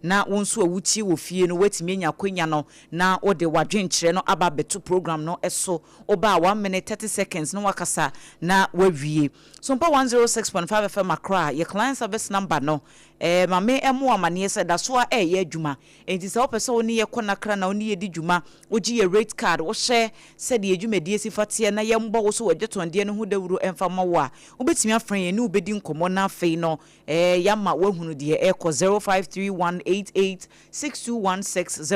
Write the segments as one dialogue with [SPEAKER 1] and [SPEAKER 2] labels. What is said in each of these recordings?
[SPEAKER 1] Na wo nso a wotie wɔ fie no, woatumi anya akwanya no na wode w'adwenkyerɛ no aba abɛto program no so. Woba a, one minute, 30 seconds na woakasa na woawie. Sompa 106.5 FM Accra, yɛ client service number no. Eh, ma me mmɔ wo amaneɛ sɛ da so ara ɛreyɛ adwuma. Enti sɛ wopɛ sɛ wo ne yɛ kɔ nakra na wo ne yɛ di dwuma, wogye yɛ rate card, wohyɛ sɛdeɛ yɛ dwumadie si fa teɛ na yɛmmɔ wo so wɔ adwatɔndeɛ no ho dawuro mfa mma wo a, wobɛtumi afrɛ yɛn ne wo bɛdi nkɔmmɔ na afei no eh, yɛama woahunu deɛ ɛrekɔ. 0531886216,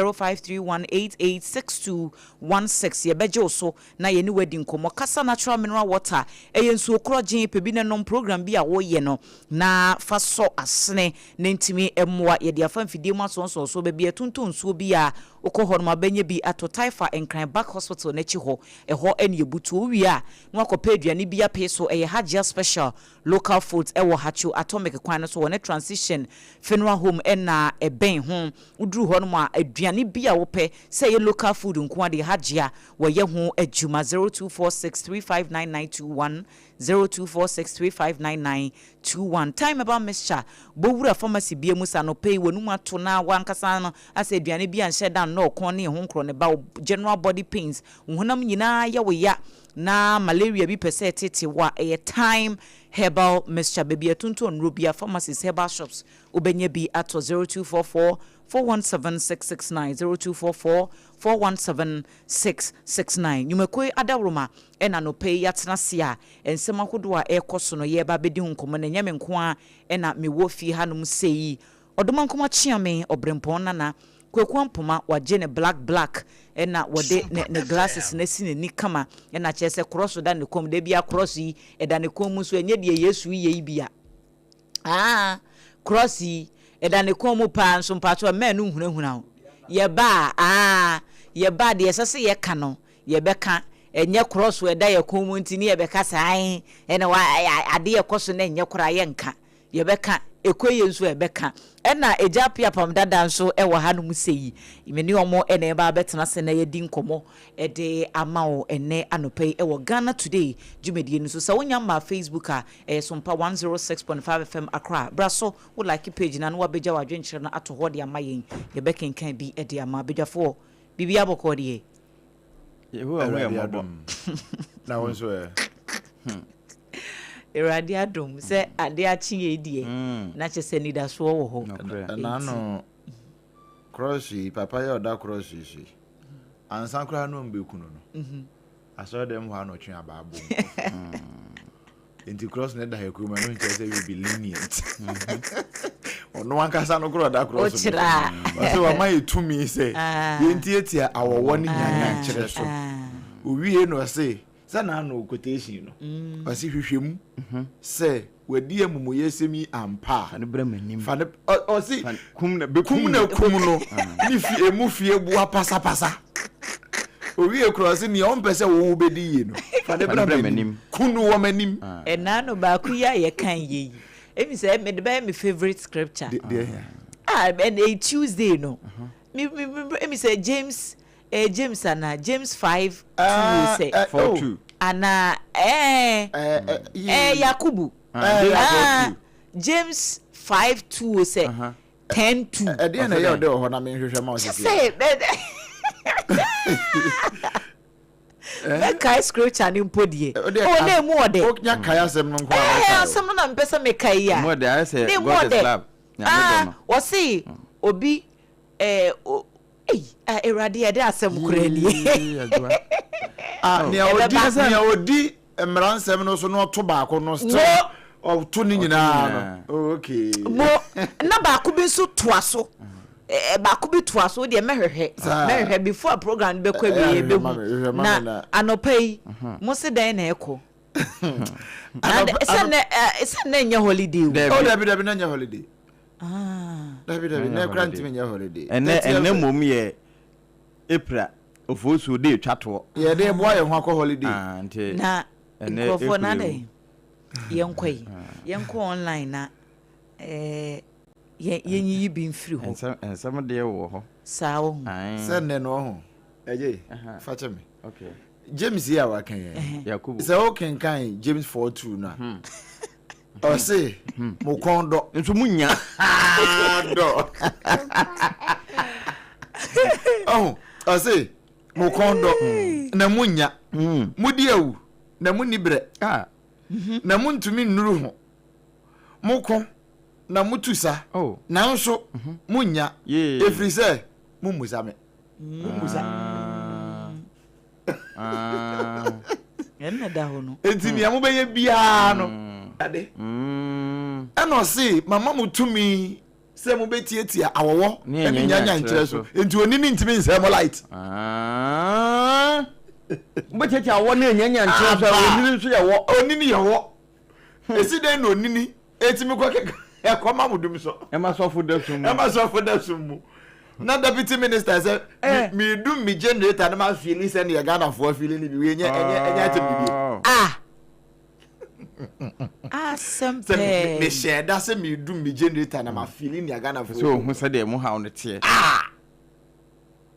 [SPEAKER 1] 0531886216. Yɛbɛgye wo so na yɛne wo adi nkɔmmɔ. Kasa Natural Mineral Water, ɛyɛ nsuo korɔgyenn, pɛ bi na nom, program bi a woreyɛ no na fa sɔ asene na ntumi mmoa. Yɛde afa mfidie mu asɔnsɔn so, baabi a yɛtontɔn nsuo bi a wokɔ hɔ nom a bɛnya bi atɔ. Taifa Nkran Back Hospital no akyi hɔ, ɛhɔ ne yɛbutuo. Wowie a na woakɔpɛ aduane bi apee so, ɛyɛ Hajia Special Local Foods ɛwɔ Hacho Atomic kwan no so, wɔne Transition Funeral Home na ɛbɛn ho. Woduru hɔ nom a, aduane bi a wopɛ, sɛ ɛyɛ local food nko ara deɛ, Hajia wɔyɛ ho adwuma. 0246359921, 0246359921. Thyme Herbal Mixture, bɔ wura pharmacy biara mu sɛ anɔpa yi w'anum ato na w'ankasa no asɛ aduane bi anhyɛ da nnɔ ɔkɔn ne ɛho nkorɔ ne ba, wo general body pains, wo honam nyinaa yɛ wo ya, na malaria bi pɛ sɛ ɛtete wo a, ɛyɛ Thyme Herbal Mixture. Baabi a yɛtontɔn nnuro biara, pharmacies, herbal shops, wobɛnya bi atɔ. 0244 417 669, 0244 417 669. Nnwumakuo yi adaworoma na anɔpa yi yɛatena ase a nsɛm ahodoɔ a ɛrekɔ so no yɛreba abɛdi ho nkɔmmɔ, na ɛnyɛ me nko ara na mewɔ fie hanom sei. Ɔdomankoma Kyeame, Ɔberempɔn Nana, Kwaku Ampoma, wagye ne black black na wɔde ne ne glasses no asi n'ani kama na kyerɛ sɛ krɔso da ne kɔn mu. Da biara krɔso yi ɛda ne kɔn mu nso ɛnyɛ deɛ Yesu reyɛ yi bi a. Aa, krɔso yi ɛda ne kɔn mu paa nso mpakyɛw mmaa no nhunahuna wo. Yɛba a, aa, yɛba a deɛ ɛsɛ sɛ yɛka no yɛbɛka. Ɛnyɛ krɔso ɛda yɛ kɔn mu nti ne yɛbɛka sɛ ae ɛna wa adeɛ ɛkɔ so no ɛnyɛ koraa yɛnka. Yɛbɛka, ɛkɔ yie nso a ɛbɛka. Ɛna Agya Appiah Apam Dada nso wɔ hanom sei. Me ne wɔn na ɛreba abɛtena ase na yɛadi nkɔmmɔ de ama wo ɛnnɛ anɔpa yi wɔ Ghana Today dwumadie no so. Sɛ wonya mmaa Facebook a, ɛyɛ Sompa 106.5 FM Accra. Bra so, wo like page no a na woabɛgya w'adwenkyerɛ no ato hɔ de ama yɛn. Yɛbɛkenkan bi de ama. Badwafoɔ, biribiara bɔkɔɔ deɛ?
[SPEAKER 2] Yehowa hu yɛ
[SPEAKER 3] Awurade
[SPEAKER 2] mmɔbɔ.
[SPEAKER 3] adom. Na wo nso ɛ?
[SPEAKER 1] Awurade adom sɛ ade akye yei deɛ, na kyerɛ sɛ anidasoɔ wɔ hɔ.
[SPEAKER 2] Nokorɛ.
[SPEAKER 3] Ɛna ano krɔs yi, papa yi a ɔda krɔs yi so yi, ansa koraa na ɔmbɛku no no, asɔre dɛm hɔ a na ɔtwe abaa bɔ mu. Nti cross no da yɛ kurom ɛno nkyerɛ sɛ you be lenient. Ɔno ankasa no korɔ ɔda cross no so. Ɔsɛ wama yɛ tumi sɛ yɛntiatia awɔwɔ ne nyanyankyerɛ so. Owie na ɔse sɛ na ano quotation no. Ɔse hwehwɛ mu sɛ wadi amumuyɛsɛm yi ampa a.
[SPEAKER 2] Fa no brɛ m'anim.
[SPEAKER 3] Fa no ɔse
[SPEAKER 2] kum na
[SPEAKER 3] kum na kum no ne fie emu fie boa pasapasa. Owie kora ɔse nea ɔmpɛ sɛ wo wobɛdi yie no fa ne bra m'anim ku no wɔ m'anim.
[SPEAKER 1] Ɛnaa no baako yi a yɛkan yɛ yi emi sɛ mede bɛyɛ me favourite scripture. Ah, ɛnɛ Tuesday no me me emi sɛ James eh, James ana James 5:2 sɛ
[SPEAKER 2] 4:2
[SPEAKER 1] ana eh eh Yakubu ah James 5:2 sɛ 10:2.
[SPEAKER 3] Ɛdeɛn na ɛyɛ ɔdɛ wɔ hɔ na menhwehwɛ ma wo sisi
[SPEAKER 1] a? Mɛkae scripture no mpo deɛ. Oh, na emu ɔdɛ.
[SPEAKER 3] Wonya kae asɛm no nko a mɛkae.
[SPEAKER 1] Ɛɛ asɛm no na mepɛ sɛ mekae yi a.
[SPEAKER 2] Emu ɔdɛ ayɛ sɛ
[SPEAKER 1] Na emu
[SPEAKER 2] God is
[SPEAKER 1] ɔdɛ.
[SPEAKER 2] love. Nyame dɔ
[SPEAKER 1] Ah,
[SPEAKER 2] no.
[SPEAKER 1] wɔse obi ɛɛ o ei ah Awurade ɛde asɛm koraa nie.
[SPEAKER 2] Yee, Adwoa.
[SPEAKER 3] Ah,
[SPEAKER 2] Oh.
[SPEAKER 3] nea odi
[SPEAKER 1] Ɛbɛba.
[SPEAKER 3] nea odi mmara nsɛm no so na ɔto baako no still
[SPEAKER 1] Mo.
[SPEAKER 3] ɔto ne nyinaa no. Oh, okay.
[SPEAKER 1] Mo na baako bi nso toa so. Ɛ baako bi toa so deɛ mɛhwehwɛ. Mɛhwehwɛ before program no bɛkɔ awie
[SPEAKER 3] Ɛ, hwehwɛ ma me,
[SPEAKER 1] yɛbɛhu.
[SPEAKER 3] hwehwɛ ma
[SPEAKER 1] Na
[SPEAKER 3] me na.
[SPEAKER 1] anɔpa yi mo se dɛn na ɛkɔ? Na
[SPEAKER 3] Anɔpa
[SPEAKER 1] sɛ
[SPEAKER 3] anɔpa
[SPEAKER 1] nnɛ ɛ sɛ nnɛ nyɛ holiday o.
[SPEAKER 2] Dabi.
[SPEAKER 3] Oh, dabi dabi na nyɛ holiday.
[SPEAKER 1] Ah.
[SPEAKER 3] Dabi dabi
[SPEAKER 2] Ɛnyɛ
[SPEAKER 3] na kura
[SPEAKER 2] holiday.
[SPEAKER 3] ntumi nyɛ holiday.
[SPEAKER 2] Ɛnɛ
[SPEAKER 3] 30th
[SPEAKER 2] ɛnɛ mmom yɛ April ofosuo de etwa toɔ.
[SPEAKER 3] Yɛde boa yɛn ho akɔ holiday.
[SPEAKER 2] Ah, nti
[SPEAKER 1] Na
[SPEAKER 2] ɛnɛ
[SPEAKER 1] nkurɔfoɔ na
[SPEAKER 2] April
[SPEAKER 1] adɛn yɛnkɔ yi yɛnkɔ online na ɛɛ yɛn yɛnyiyi bi mfiri hɔ.
[SPEAKER 2] Nsɛm nsɛm deɛ wɔ hɔ.
[SPEAKER 1] Saa wɔ ho.
[SPEAKER 2] Ae.
[SPEAKER 3] Sɛ nnɛ no ɔho. Ɛgye, fa kyɛ me.
[SPEAKER 2] Okay.
[SPEAKER 3] James yi a waka yɛn.
[SPEAKER 2] Yakubu.
[SPEAKER 3] Sɛ wokenkan James 4:2 no a. Ɔse mo kɔn dɔ.
[SPEAKER 2] Nso mo nya.
[SPEAKER 3] Dɔ. Ɔho ɔse mo kɔn dɔ na mo nya. Mo di awu na mo ni brɛ. Na mo ntumi nnuru ho. Mo ko na mo tu sa. Nanso mo nnya. Efiri sɛ mo mmusa me. Mo mmusa.
[SPEAKER 1] Ɛnna da hɔ no.
[SPEAKER 3] Enti nea mobɛyɛ biara no. Ade. Ɛna ɔse, mama mo tumi sɛ mobɛtiatia awɔwɔ ne nyanyankyerɛ so. Enti onini ntumi nsɛe mo light.
[SPEAKER 2] Mobɛtiatia awɔ ne nyanyankyerɛ so a, onini nso yɛ wɔ.
[SPEAKER 3] Onini yɛ wɔ. Esi dɛn na onini etumi kɔ keka ɛkɔ ma mo dum so?
[SPEAKER 2] Ɛma sɔfo da sum mu.
[SPEAKER 3] Ɛma sɔfo da sum mu. Na deputy minister sɛ eh. mi dum mi generator na ma fili sɛ neɛ Ghanafoɔ fili ni bi wei nyɛ ɛnyɛ ɛnyɛ akyɛ bibie.
[SPEAKER 1] Ah. Asɛm pɛɛ.
[SPEAKER 3] Sɛ mi hyɛ da sɛ mi dum mi generator na ma fili nea Ghanafoɔ.
[SPEAKER 2] Sɛ ohun sɛ deɛ mo haw no teɛ.
[SPEAKER 3] Ah.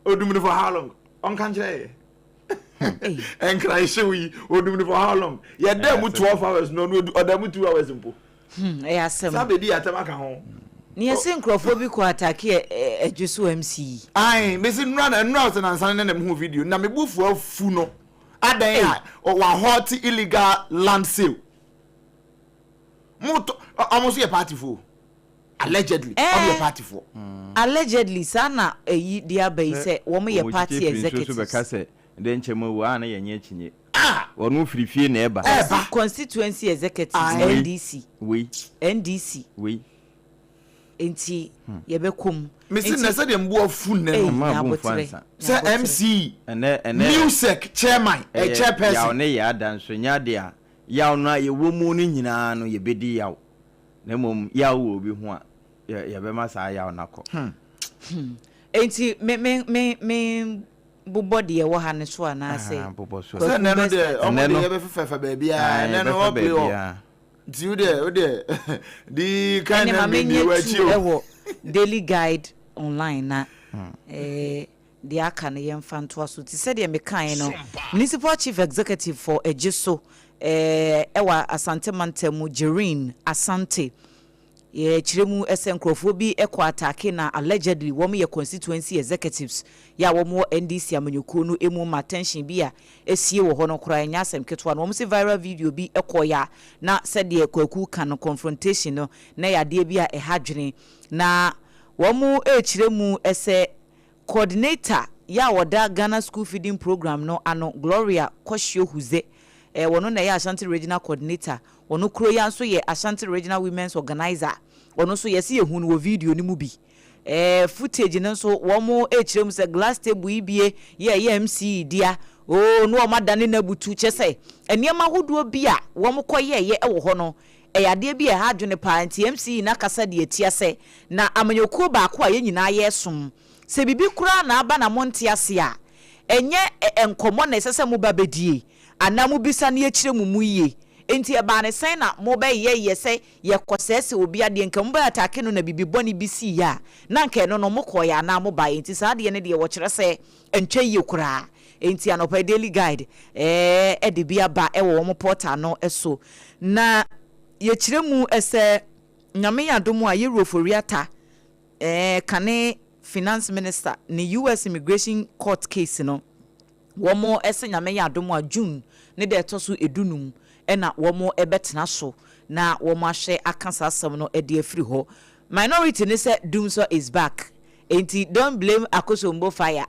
[SPEAKER 3] Odum no for how long? Ɔnka nkyerɛ yɛ. Nkran hyew yi odum no for how long? Yɛda mu 12 hours no ɔno ɔda mu 2 hours mpo.
[SPEAKER 1] Hmm, ɛyɛ asɛm.
[SPEAKER 3] Saa bɛdi atɛm aka ho.
[SPEAKER 1] Ne yɛse nkurɔfoɔ bi kɔ atake adwo so MC yi.
[SPEAKER 3] Ae, mese nnura na nnura sɛ nansa ne na mehu video na me bo fu afu no. Adɛn a wahɔte illegal land sale. Mo tɔ ɔmo nso yɛ party fo. Allegedly, ɔmo yɛ party foɔ.
[SPEAKER 1] Allegedly, saa na ɛyi de aba yi sɛ wɔn yɛ party executives.
[SPEAKER 2] Sɛ wɔn bɛka sɛ dɛ nkyɛ mo awu a na yɛnyɛ akyinnye.
[SPEAKER 3] Ah!
[SPEAKER 2] Wɔn firi fie na ɛba.
[SPEAKER 3] Ɛba.
[SPEAKER 1] Constituency executives, NDC.
[SPEAKER 2] Wei.
[SPEAKER 1] NDC.
[SPEAKER 2] Wei.
[SPEAKER 1] Nti yɛbɛkɔ mu.
[SPEAKER 3] Mesi nnɛ sɛdeɛ mbo afu nnɛ no.
[SPEAKER 1] Ei, nyaboterɛ.
[SPEAKER 3] Sɛ MC,
[SPEAKER 2] Ɛnɛ, ɛnɛ.
[SPEAKER 3] MUSEC chairman, ɛ chairperson.
[SPEAKER 2] Yaw ne yɛ ada nso nyɛ ade a yaw no a yɛwɔ mu no nyinaa no yɛbɛdi yaw. Na mmom yaw wɔ obi ho a, yɛbɛma saa yaw no akɔ.
[SPEAKER 1] Hmm. Enti me me me me bobɔ deɛ ɛwɔ ha no so anaasɛ?
[SPEAKER 2] Bobɔ so.
[SPEAKER 3] Sɛ nnɛ no deɛ ɔmo deɛ yɛbɛfefɛfɛ baabiara ɛnɛ no ɔplay hɔ. Nti wo deɛ wo deɛ di kan na mi ni wɔ akyi o.
[SPEAKER 1] Ɛnɛ ma menyɛ tu ɛwɔ Daily Guide online na ɛɛ. Deɛ aka no yɛmfa ntoa so. Te sɛdeɛ mekaeɛ no, Municipal Chief Executive for Ejisu wɔ Asante mantam mu, Jereen Asante, yɛkyerɛ mu sɛ nkurɔfoɔ bi kɔ ataake na allegedly wɔn yɛ constituency executives yɛ a wɔn wɔ NDC amanyɔkuo no mu ma tension bi a asie wɔ hɔ no koraa ɛnyɛ asɛm ketewa no. Wɔn se viral video bi kɔeɛ a na sɛdeɛ Kwaku ka no confrontation no na ɛyɛ adeɛ bi a ɛha adwene na wɔn rekyerɛ mu sɛ Coordinator yɛ a ɔda Ghana School Feeding Programme no ano, Gloria Koshio Huze, ɔno na ɛyɛ Ashanti Regional Coordinator, ɔno koro yi ara nso yɛ Ashanti Regional Women's Organiser, ɔno nso yɛse yɛhuu no wɔ video no mu bi. Footage no nso wɔrekyerɛ mu sɛ glass table yi bie yɛ ɛyɛ MC dea, oo na wɔn adane no abutu, kyerɛ sɛ nneɛma ahodoɔ bi a wɔkɔyɛeɛ wɔ hɔ no ɛyɛ adeɛ bi a ɛha adwene paa nti MC no akasa de atia sɛ na amanyɔkuo baako a yɛn nyinaa yɛresom sɛ biribi koraa na aba na monte aseɛ a ɛnyɛ nkɔmmɔ na ɛsɛ sɛ moba bɛdie anaa mobisa na yɛkyerɛ mo mu yie nti ɛbaa no sɛn na mobɛyɛyɛ sɛ yɛkɔsɛɛsɛ obi adeɛ nka mobɛ atake no na biribi bɔne bi siiɛ a na anka ɛno no mokɔeɛ anaa mobaeɛ nti saa adeɛ no deɛ wɔkyerɛ sɛ ɛntwa yie koraa. Enti anɔpa yi Daily Guide de bi aba wɔ wɔn portal no so. Na yɛkyerɛ mu sɛ Nyame yɛ adom a Yewura Ofori-Atta kane Finance Minister ne US Immigration Court case no, wɔn se Nyame yɛ adom a June ne da ɛtɔ so dunum na wɔn bɛtena so na wɔn ahwɛ aka saa asɛm no de afiri hɔ. Minority ne sɛ Dumsor is back, enti don't blame Akosombo fire.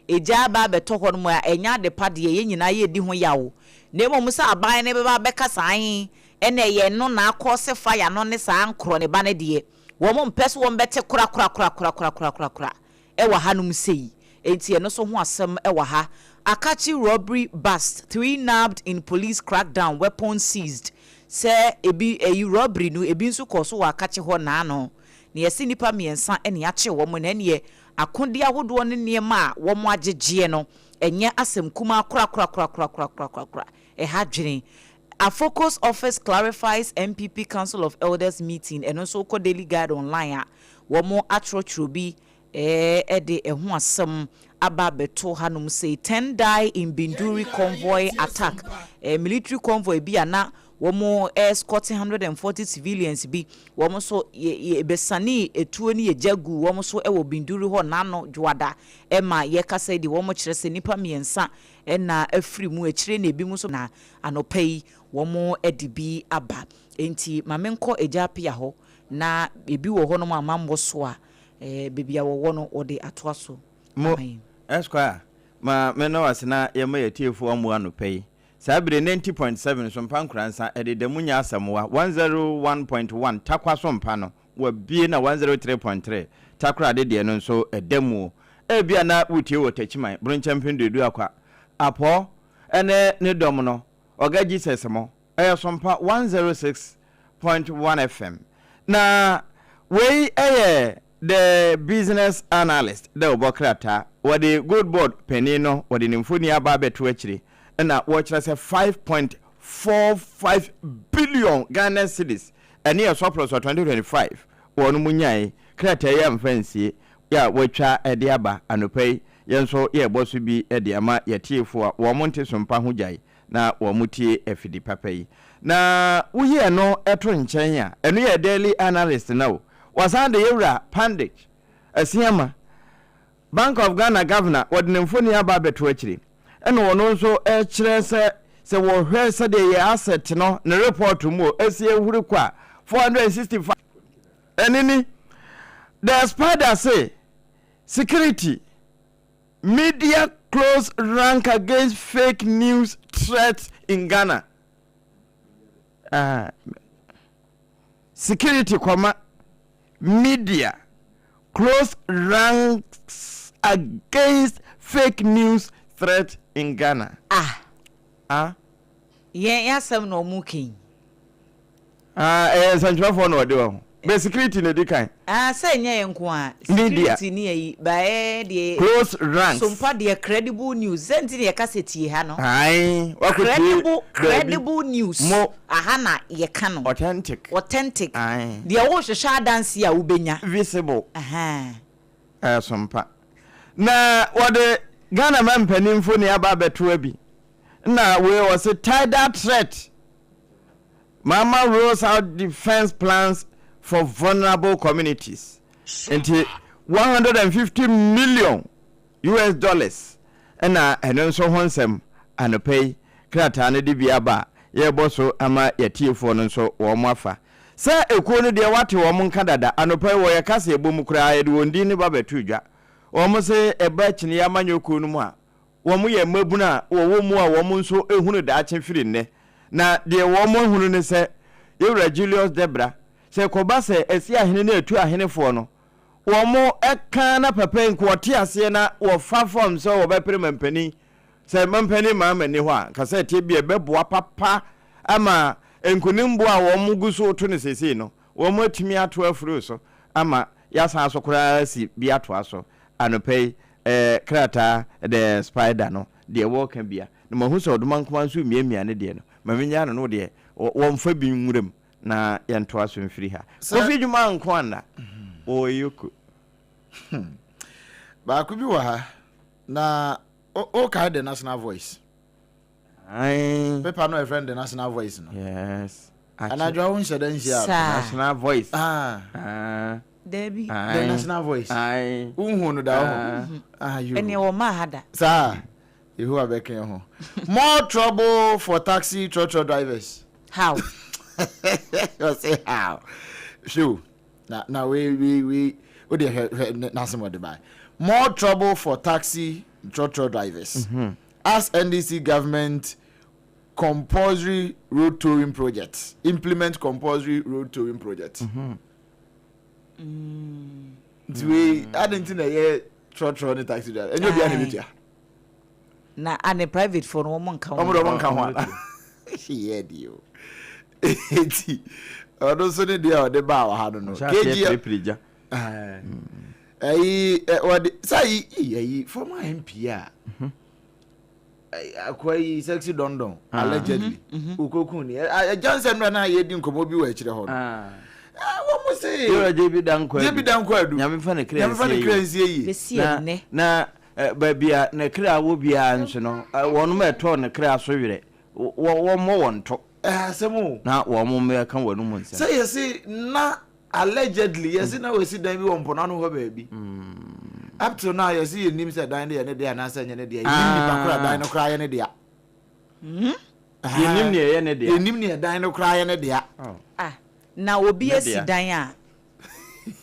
[SPEAKER 1] Egya aba abɛtɔ hɔ nom a, ɛnyɛ ade pa deɛ, yɛn nyinaa yɛredi ho yaw. Na mmom sɛ aban no bɛba abɛka saa ahe, ɛna ɛyɛ ɛno na akɔɔse fire no ne saa nkorɔ ne ba no deɛ, wɔn mpɛ sɛ wɔn bɛte korakorakorakorakorakorakora wɔ ha nom sei. Enti ɛno nso ho asɛm wɔ ha. Akatsi robbery bust, three nabbed in police crackdown, weapons seized. Sɛ ebi, ɛyi robbery no, ebi nso kɔɔ so wɔ Akatsi hɔ naano. Na yɛse nnipa mmiɛnsa na yɛakye wɔn, na ɛneɛ Akodeɛ ahodoɔ ne nneɛma a wɔagyegyeɛ no, ɛnyɛ asɛm kumaa korakorakorakorakorakorakora. Ɛha dwene. Afocos office clarifies NPP Council of Elders meeting, ɛno nso wokɔ Daily Guide online a, wɔatwerɛtwerɛ bi de ɛho asɛm aba abɛto hanom sei. Ten die in Binduri convoy attack, Military convoy bi a na. wɔn escort 140 civilians bi, wɔn nso yɛ yɛbɛsanee etuo ne yɛgya guu wɔn so wɔ Binduri hɔ n'ano Dwoada ma yɛkasa yi deɛ wɔn kyerɛ sɛ nnipa mmiɛnsa na afiri mu akyire na ebinom nso na anɔpa yi wɔn de bi aba. Enti ma menkɔ Agya Appiah hɔ na ebi wɔ hɔnom a mammɔ so a, baabi a wɔwɔ no wɔde atoa so
[SPEAKER 2] Mo,
[SPEAKER 1] ama yɛn.
[SPEAKER 2] Esquire, ma mennɔ wo ase na yɛmma yɛn atiefoɔ mmoa anɔpa yi. Saa bere 90.7 so mpa nkoransa ɛdeda mu nyɛ asɛmwa, 101.1 Tarkwa so mpa no wɔabue na 103.3 Takoradi deɛ no nso ɛda mu. Ebia na woretie wɔ Takyiman, Bronkyɛmpen Duadu Akwa, Apɔɔ ne ne dɔm no, Ɔga Jesus mo. Ɛyɛ Sompa 106.1 FM. Na wei yɛ The Business Analyst dɛ ɔbɔ krataa. Wɔde Gold Board panin no wɔde ne mfoni aba abɛto akyire na wɔrekyerɛ sɛ 5.45 billion Ghana cedis ɛne yɛ surplus wɔ 2025 wɔnom nyae. Krataa yi amfa ansie yɛ a wɔatwa de aba anɔpa yi yɛn nso yɛrebɔ so bi de ama yɛatiefoɔ a wɔn nte Sompa ho gyae na wɔtie afidi papa yi. Na woyi ɛno to nkyɛn a, ɛno yɛ Daily Analyst no o. Wɔasan de Yɛwura Pandit Asiamah, Bank of Ghana Governor, wɔde ne mfoni aba abɛto akyire. Ɛna ɔno nso kyerɛ sɛ, sɛ wɔhwɛ sɛdeɛ yɛn asset no, ne report mu o, ɛsi ahuri kɔ a, 465. Ɛno ni. The Spider se, Security. Media close rank against fake news threats in Ghana. Ah, security kɔma media close ranks against fake news threat in Ghana.
[SPEAKER 1] Ah.
[SPEAKER 2] Ah.
[SPEAKER 1] Yɛn asɛm na wɔn reka yi.
[SPEAKER 2] Ah, ɛyɛ nsɛntwerɛfoɔ na ɔde wɔ ho. Bɛ security na edi kan.
[SPEAKER 1] Ah, sɛ ɛnyɛ yɛn nko a.
[SPEAKER 2] Media.
[SPEAKER 1] Security ni ayi, ba ɛɛ deɛ.
[SPEAKER 2] Close ranks.
[SPEAKER 1] Sompa deɛ credible news. Sɛ nti na yɛka sɛ tie ha no.
[SPEAKER 2] Ae, wakɔ tie
[SPEAKER 1] Credible,
[SPEAKER 2] baabi.
[SPEAKER 1] credible news.
[SPEAKER 2] Mo.
[SPEAKER 1] Aha na yɛka no.
[SPEAKER 2] Authentic.
[SPEAKER 1] Authentic.
[SPEAKER 2] Ae.
[SPEAKER 1] Deɛ wohwehwɛ adanseɛ a wobɛnya.
[SPEAKER 2] Visible.
[SPEAKER 1] Ahaa.
[SPEAKER 2] Ɛyɛ sompa. Na wɔde Ghana man mpanin mfoni aba abɛto abi. Na wei wɔse tidal threat. Mahama rolls out defence plans for vulnerable communities. Nti 150 million US dollars na ɛno nso ho nsɛm anɔpa yi krataa no de bi aba a yɛrebɔ so ama yɛatiefoɔ no nso wɔn afa. Sɛ ekuo no deɛ wate wɔn nka dada anɔpa yi wɔ yɛ kaseɛbɔ mu koraa yɛde wɔn din no ba bɛto dwa. Wɔn se ɛba kyiniiɛ amanyɔ kuo no mu a Wɔyɛ mmabunu a wɔwɔ mu a wɔn nso hunu daakye firi nnɛ. Na deɛ wɔahunu ne sɛ, Yɛwura Julius Debra, sɛ ɛkɔba sɛ asi ahene ne atu ahenefoɔ no, wɔka na papa yi nka wɔte aseɛ na wɔfa fam sɛ wɔbɛpere mampanin, sɛ mampanin Mahama nni hɔ a, nka sɛ ɛteɛ bi a ɛbɛboa papa ama nkonimboɔ a wɔgu so reto no seesei no, wɔatumi ato afiri so ama yɛasan so koraa asi bi atoa so anɔpa yi. Ɛɛ krataa The Spider no deɛ wɔreka bia na mahu sɛ Ɔdomankoma nso remiamia ne deɛ no, ma menyaa no no deɛ wɔmfa bi nwura mu na yɛntoa so mfiri ha.
[SPEAKER 3] Sɛ.
[SPEAKER 2] Kofi Dwuma nko anna wɔwɔ Yoko.
[SPEAKER 3] Baako bi wɔ ha na wokae The National Voice?
[SPEAKER 2] Ae.
[SPEAKER 3] Paper no a yɛfrɛ no The National Voice no.
[SPEAKER 2] Yes. Akye.
[SPEAKER 3] Anadwo a wonhyɛ da nhyia no.
[SPEAKER 1] Saa.
[SPEAKER 2] National Voice.
[SPEAKER 3] Ah.
[SPEAKER 2] Ah.
[SPEAKER 1] Daabi.
[SPEAKER 2] Ae.
[SPEAKER 3] The National Voice.
[SPEAKER 2] Ae.
[SPEAKER 3] Wonhu no da wo. Ah, yo.
[SPEAKER 1] Ɛneɛ wɔmmaa ha da.
[SPEAKER 3] Saa. Yehowa bɛka yɛn ho. More trouble for taxi trɔtrɔ drivers.
[SPEAKER 1] How?
[SPEAKER 3] Ɔse how? Hwɛ o. Na na wei wei wei o deɛ hwɛ hwɛ n'asɛm ɔde bae. More trouble for taxi trɔtrɔ drivers. Mm -hmm. As NDC government compulsory road towing project implement compulsory road towing project. Nti wei adi nti na ɛyɛ trɔtrɔ ne taxi driver ɛnyɛ obiara na ebetua.
[SPEAKER 1] Na ane private foɔ no wɔn nka ho.
[SPEAKER 3] Wɔn de wɔn nka ho ana. Yɛ di o. Eti ɔno nso ne deɛ ɔde baa wɔ ha no no.
[SPEAKER 2] KGL.
[SPEAKER 3] Ɛyi wɔde sɛ ayi ayi former MP a. Akoa yi sexy dɔndɔn ah. allegedly mhm, mhm. okokun ni ɛgya nsɛm na na yɛdi nkɔmɔ bi wɔ akyire hɔ no ah. wɔn mo se
[SPEAKER 2] yɛrɛ jebi dankɔ adu
[SPEAKER 3] jebi dankɔ adu
[SPEAKER 2] nyame fa ne kra
[SPEAKER 3] nsie yie
[SPEAKER 2] na na baabi a ne kra wɔ biara nso no wɔn mo ɛtɔ ne kra so werɛ wɔn mo wɔn to.
[SPEAKER 3] Ɛyɛ asɛm o.
[SPEAKER 2] Na wɔn mmɛka wɔn mu nsɛm.
[SPEAKER 3] Sɛ yɛse na allegedly yɛse na wɔasi dan bi wɔ mpono hɔ baabi. Up till now yɛse yɛnnim sɛ dan no yɛ ne dea anaasɛ ɛnyɛ ne dea. Yɛnnim nipa koro a dan no koraa yɛ ne dea.
[SPEAKER 2] Yɛnnim nea ɛyɛ ne dea.
[SPEAKER 3] Yɛnnim nea dan no koraa yɛ ne dea.
[SPEAKER 1] Ah, na obi asi dan a,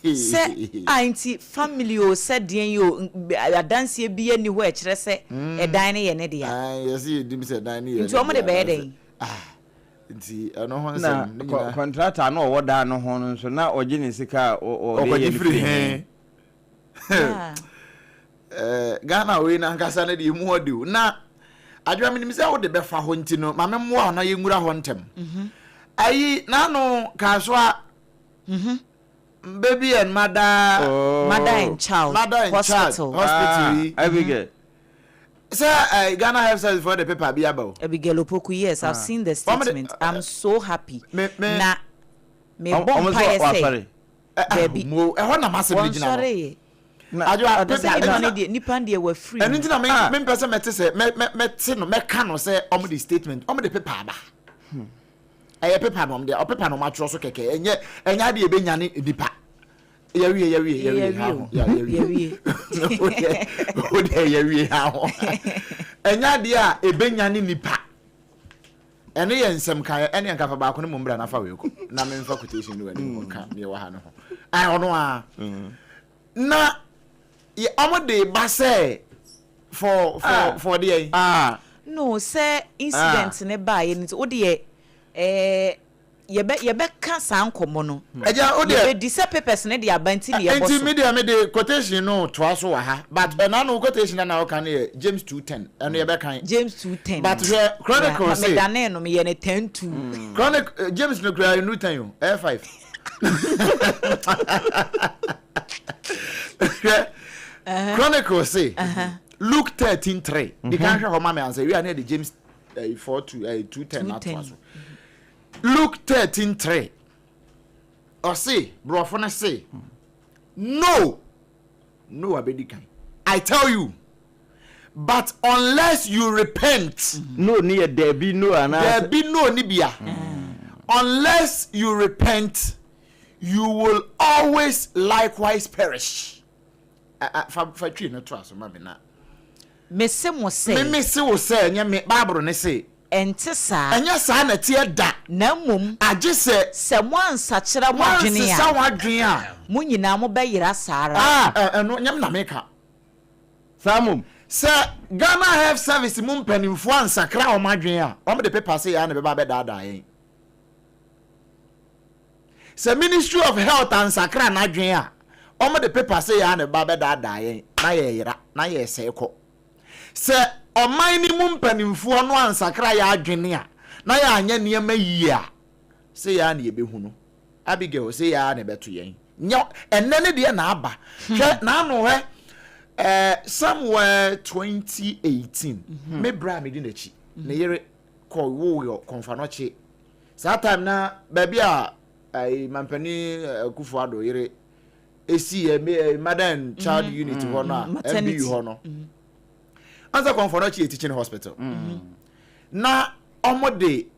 [SPEAKER 1] sɛ a nti family o sɛ deɛn yi o, adanseɛ biara nni hɔ a ɛkyerɛ sɛ ɛdan no yɛ ne dea.
[SPEAKER 3] Yɛse yɛnnim sɛ dan no yɛ ne dea.
[SPEAKER 1] Nti wɔn de bɛyɛ dɛn?
[SPEAKER 3] Ah, nti ɛno ho
[SPEAKER 2] Na
[SPEAKER 3] nsɛm ne nyinaa.
[SPEAKER 2] kɔntrata no ɔwɔ dan no ho no nso na ɔgye ne sika a ɔde yɛ
[SPEAKER 3] Ɔkɔgye
[SPEAKER 2] no
[SPEAKER 3] firi
[SPEAKER 2] firi
[SPEAKER 3] he?
[SPEAKER 2] he?
[SPEAKER 1] Yeah.
[SPEAKER 3] Eh, Ghana wei no ankasa no deɛ emu ɔde o. Na adwuma menim sɛ wode bɛfa hɔ nti no ma memmoa wo na yɛnwura hɔ ntɛm. Ayi n'ano Kasoa baby and mother
[SPEAKER 2] Oh.
[SPEAKER 1] Mother and child
[SPEAKER 3] mother and child
[SPEAKER 1] hospital.
[SPEAKER 3] hospital yi.
[SPEAKER 2] Ah, Abigail.
[SPEAKER 3] Sɛ eh, Ghana Health Service foɔ de paper bi aba o.
[SPEAKER 1] Abigail Opoku, yes, I've seen the
[SPEAKER 3] Wɔn de-
[SPEAKER 1] statement. I'm so happy.
[SPEAKER 3] Me me
[SPEAKER 1] Na mebɔ
[SPEAKER 2] Ɔmo sɛ
[SPEAKER 1] mpaeɛ sɛ
[SPEAKER 2] wasɔre.
[SPEAKER 3] eh, ah,
[SPEAKER 1] Dabi.
[SPEAKER 3] mo ɛhɔ na m'asɛm no gyina no.
[SPEAKER 1] wɔnsɔreeɛ.
[SPEAKER 2] Na
[SPEAKER 3] Adwoa,
[SPEAKER 1] Ɔde sɛ
[SPEAKER 3] paper
[SPEAKER 1] nipa
[SPEAKER 3] ɛno
[SPEAKER 1] no
[SPEAKER 3] na
[SPEAKER 1] deɛ nipa no deɛ wafiri
[SPEAKER 3] ɛno
[SPEAKER 1] mu.
[SPEAKER 3] nti na me
[SPEAKER 2] Ah.
[SPEAKER 3] mempɛ sɛ mɛte sɛ mɛ mɛ mɛte no mɛka no sɛ ɔmo de statement ɔmo de paper aba. Ɛyɛ paper na ɔmo de ɔpepa na ɔmo atwerɛ so kɛkɛ ɛnyɛ ɛnyɛ adeɛ ebɛnyane nipa. Yɛwie yɛwie yɛwie ha ho
[SPEAKER 1] Yɛwie o.
[SPEAKER 3] yɛwie.
[SPEAKER 1] Yɛwie.
[SPEAKER 3] O deɛ yɛwie ha ho. Ɛnyɛ adeɛ a ebɛnyane nipa. Ɛno yɛ nsɛm ka ɛne nkafa baako no mu mbra nafa wei kɔ na memfa quotation no wɔ anim hɔ ka deɛ ɛwɔ ha no ho. Ayi ɔno a na ɔmo de ba sɛ for deɛ yi.
[SPEAKER 2] Ah.
[SPEAKER 1] No, sɛ incident ne baeɛ no nti wo deɛ ɛɛ yɛbɛ yɛbɛka saa nkɔmmɔ no.
[SPEAKER 3] Ɛgya o deɛ
[SPEAKER 1] Yɛbɛdi sɛ papers ne de aba nti ne yɛbɔ
[SPEAKER 3] nti
[SPEAKER 1] so.
[SPEAKER 3] mi deɛ mi de quotation no toa so wɔ ha but ɛna no quotation na ɔka no yɛ James 2:10 ɛno yɛbɛkan.
[SPEAKER 1] James 2:10.
[SPEAKER 3] But hwɛ Chronicle
[SPEAKER 1] Yeah,
[SPEAKER 3] se
[SPEAKER 1] medanee no meyɛ no 10:2.
[SPEAKER 3] Chronic James no kura enu 10 o ɛyɛ 5. Hwɛ Chronicle se Luke 13:3 di kan hwɛ hɔ ma mi ansa ewia ne yɛ de James 4:2 2:10 atoa so. Luke 13:3 ɔse borɔfo no se no no abɛdi kan I tell you but unless you repent.
[SPEAKER 2] No ni yɛ daabi no anaa.
[SPEAKER 3] Daabi no ni bia. Unless you repent you will always likewise perish. Fa fa twi no to aso ma me na.
[SPEAKER 1] Mese mo sɛ.
[SPEAKER 3] Me me se wo sɛ ɛnyɛ me Bible ne se.
[SPEAKER 1] Ɛnte saa.
[SPEAKER 3] Ɛnyɛ saa na ɛteɛ da.
[SPEAKER 1] Na mmom.
[SPEAKER 3] Agye sɛ.
[SPEAKER 1] Sɛ moansakyera mo adwene a.
[SPEAKER 3] Moansesa mo adwene a.
[SPEAKER 1] Mo nyinaa mobɛyera saa ara.
[SPEAKER 3] Ah, ɛno nyɛ me na meka.
[SPEAKER 2] Saa mmom.
[SPEAKER 3] Sɛ Ghana Health Service mu mpanimfoɔ ansakra wɔn adwene a, wɔn de paper sɛ yɛn na ɛbɛba abɛdaadaa yɛn. Sɛ Ministry of Health ansakra n'adwene a, wɔn de paper sɛ yɛn na ɛbɛba abɛdaadaa yɛn na yɛyera na yɛsɛe kɔ. Sɛ ɔman no mu mpanimfoɔ no ansakra yɛn adwene a, na yɛanyɛ nneɛma yie a, sɛ yɛn na yɛbɛhu no. Abigail sɛ yɛn na ɛbɛto yɛn. Nyɛ ɛnɛ ne deɛ na aba. Hwɛ n'ano hɛ ɛɛ somewhere 2018 me bra a medi n'akyi ne yere kɔ wo wɔ Kɔnfanɔkye. Saa time na baabi a ɛɛ mampanin Akufo Addo yere esi yɛ me ɛɛ mother and child unit hɔ no a MBU hɔ no. Ansa Kɔnfanɔkye yɛ teaching hospital. Na wɔn de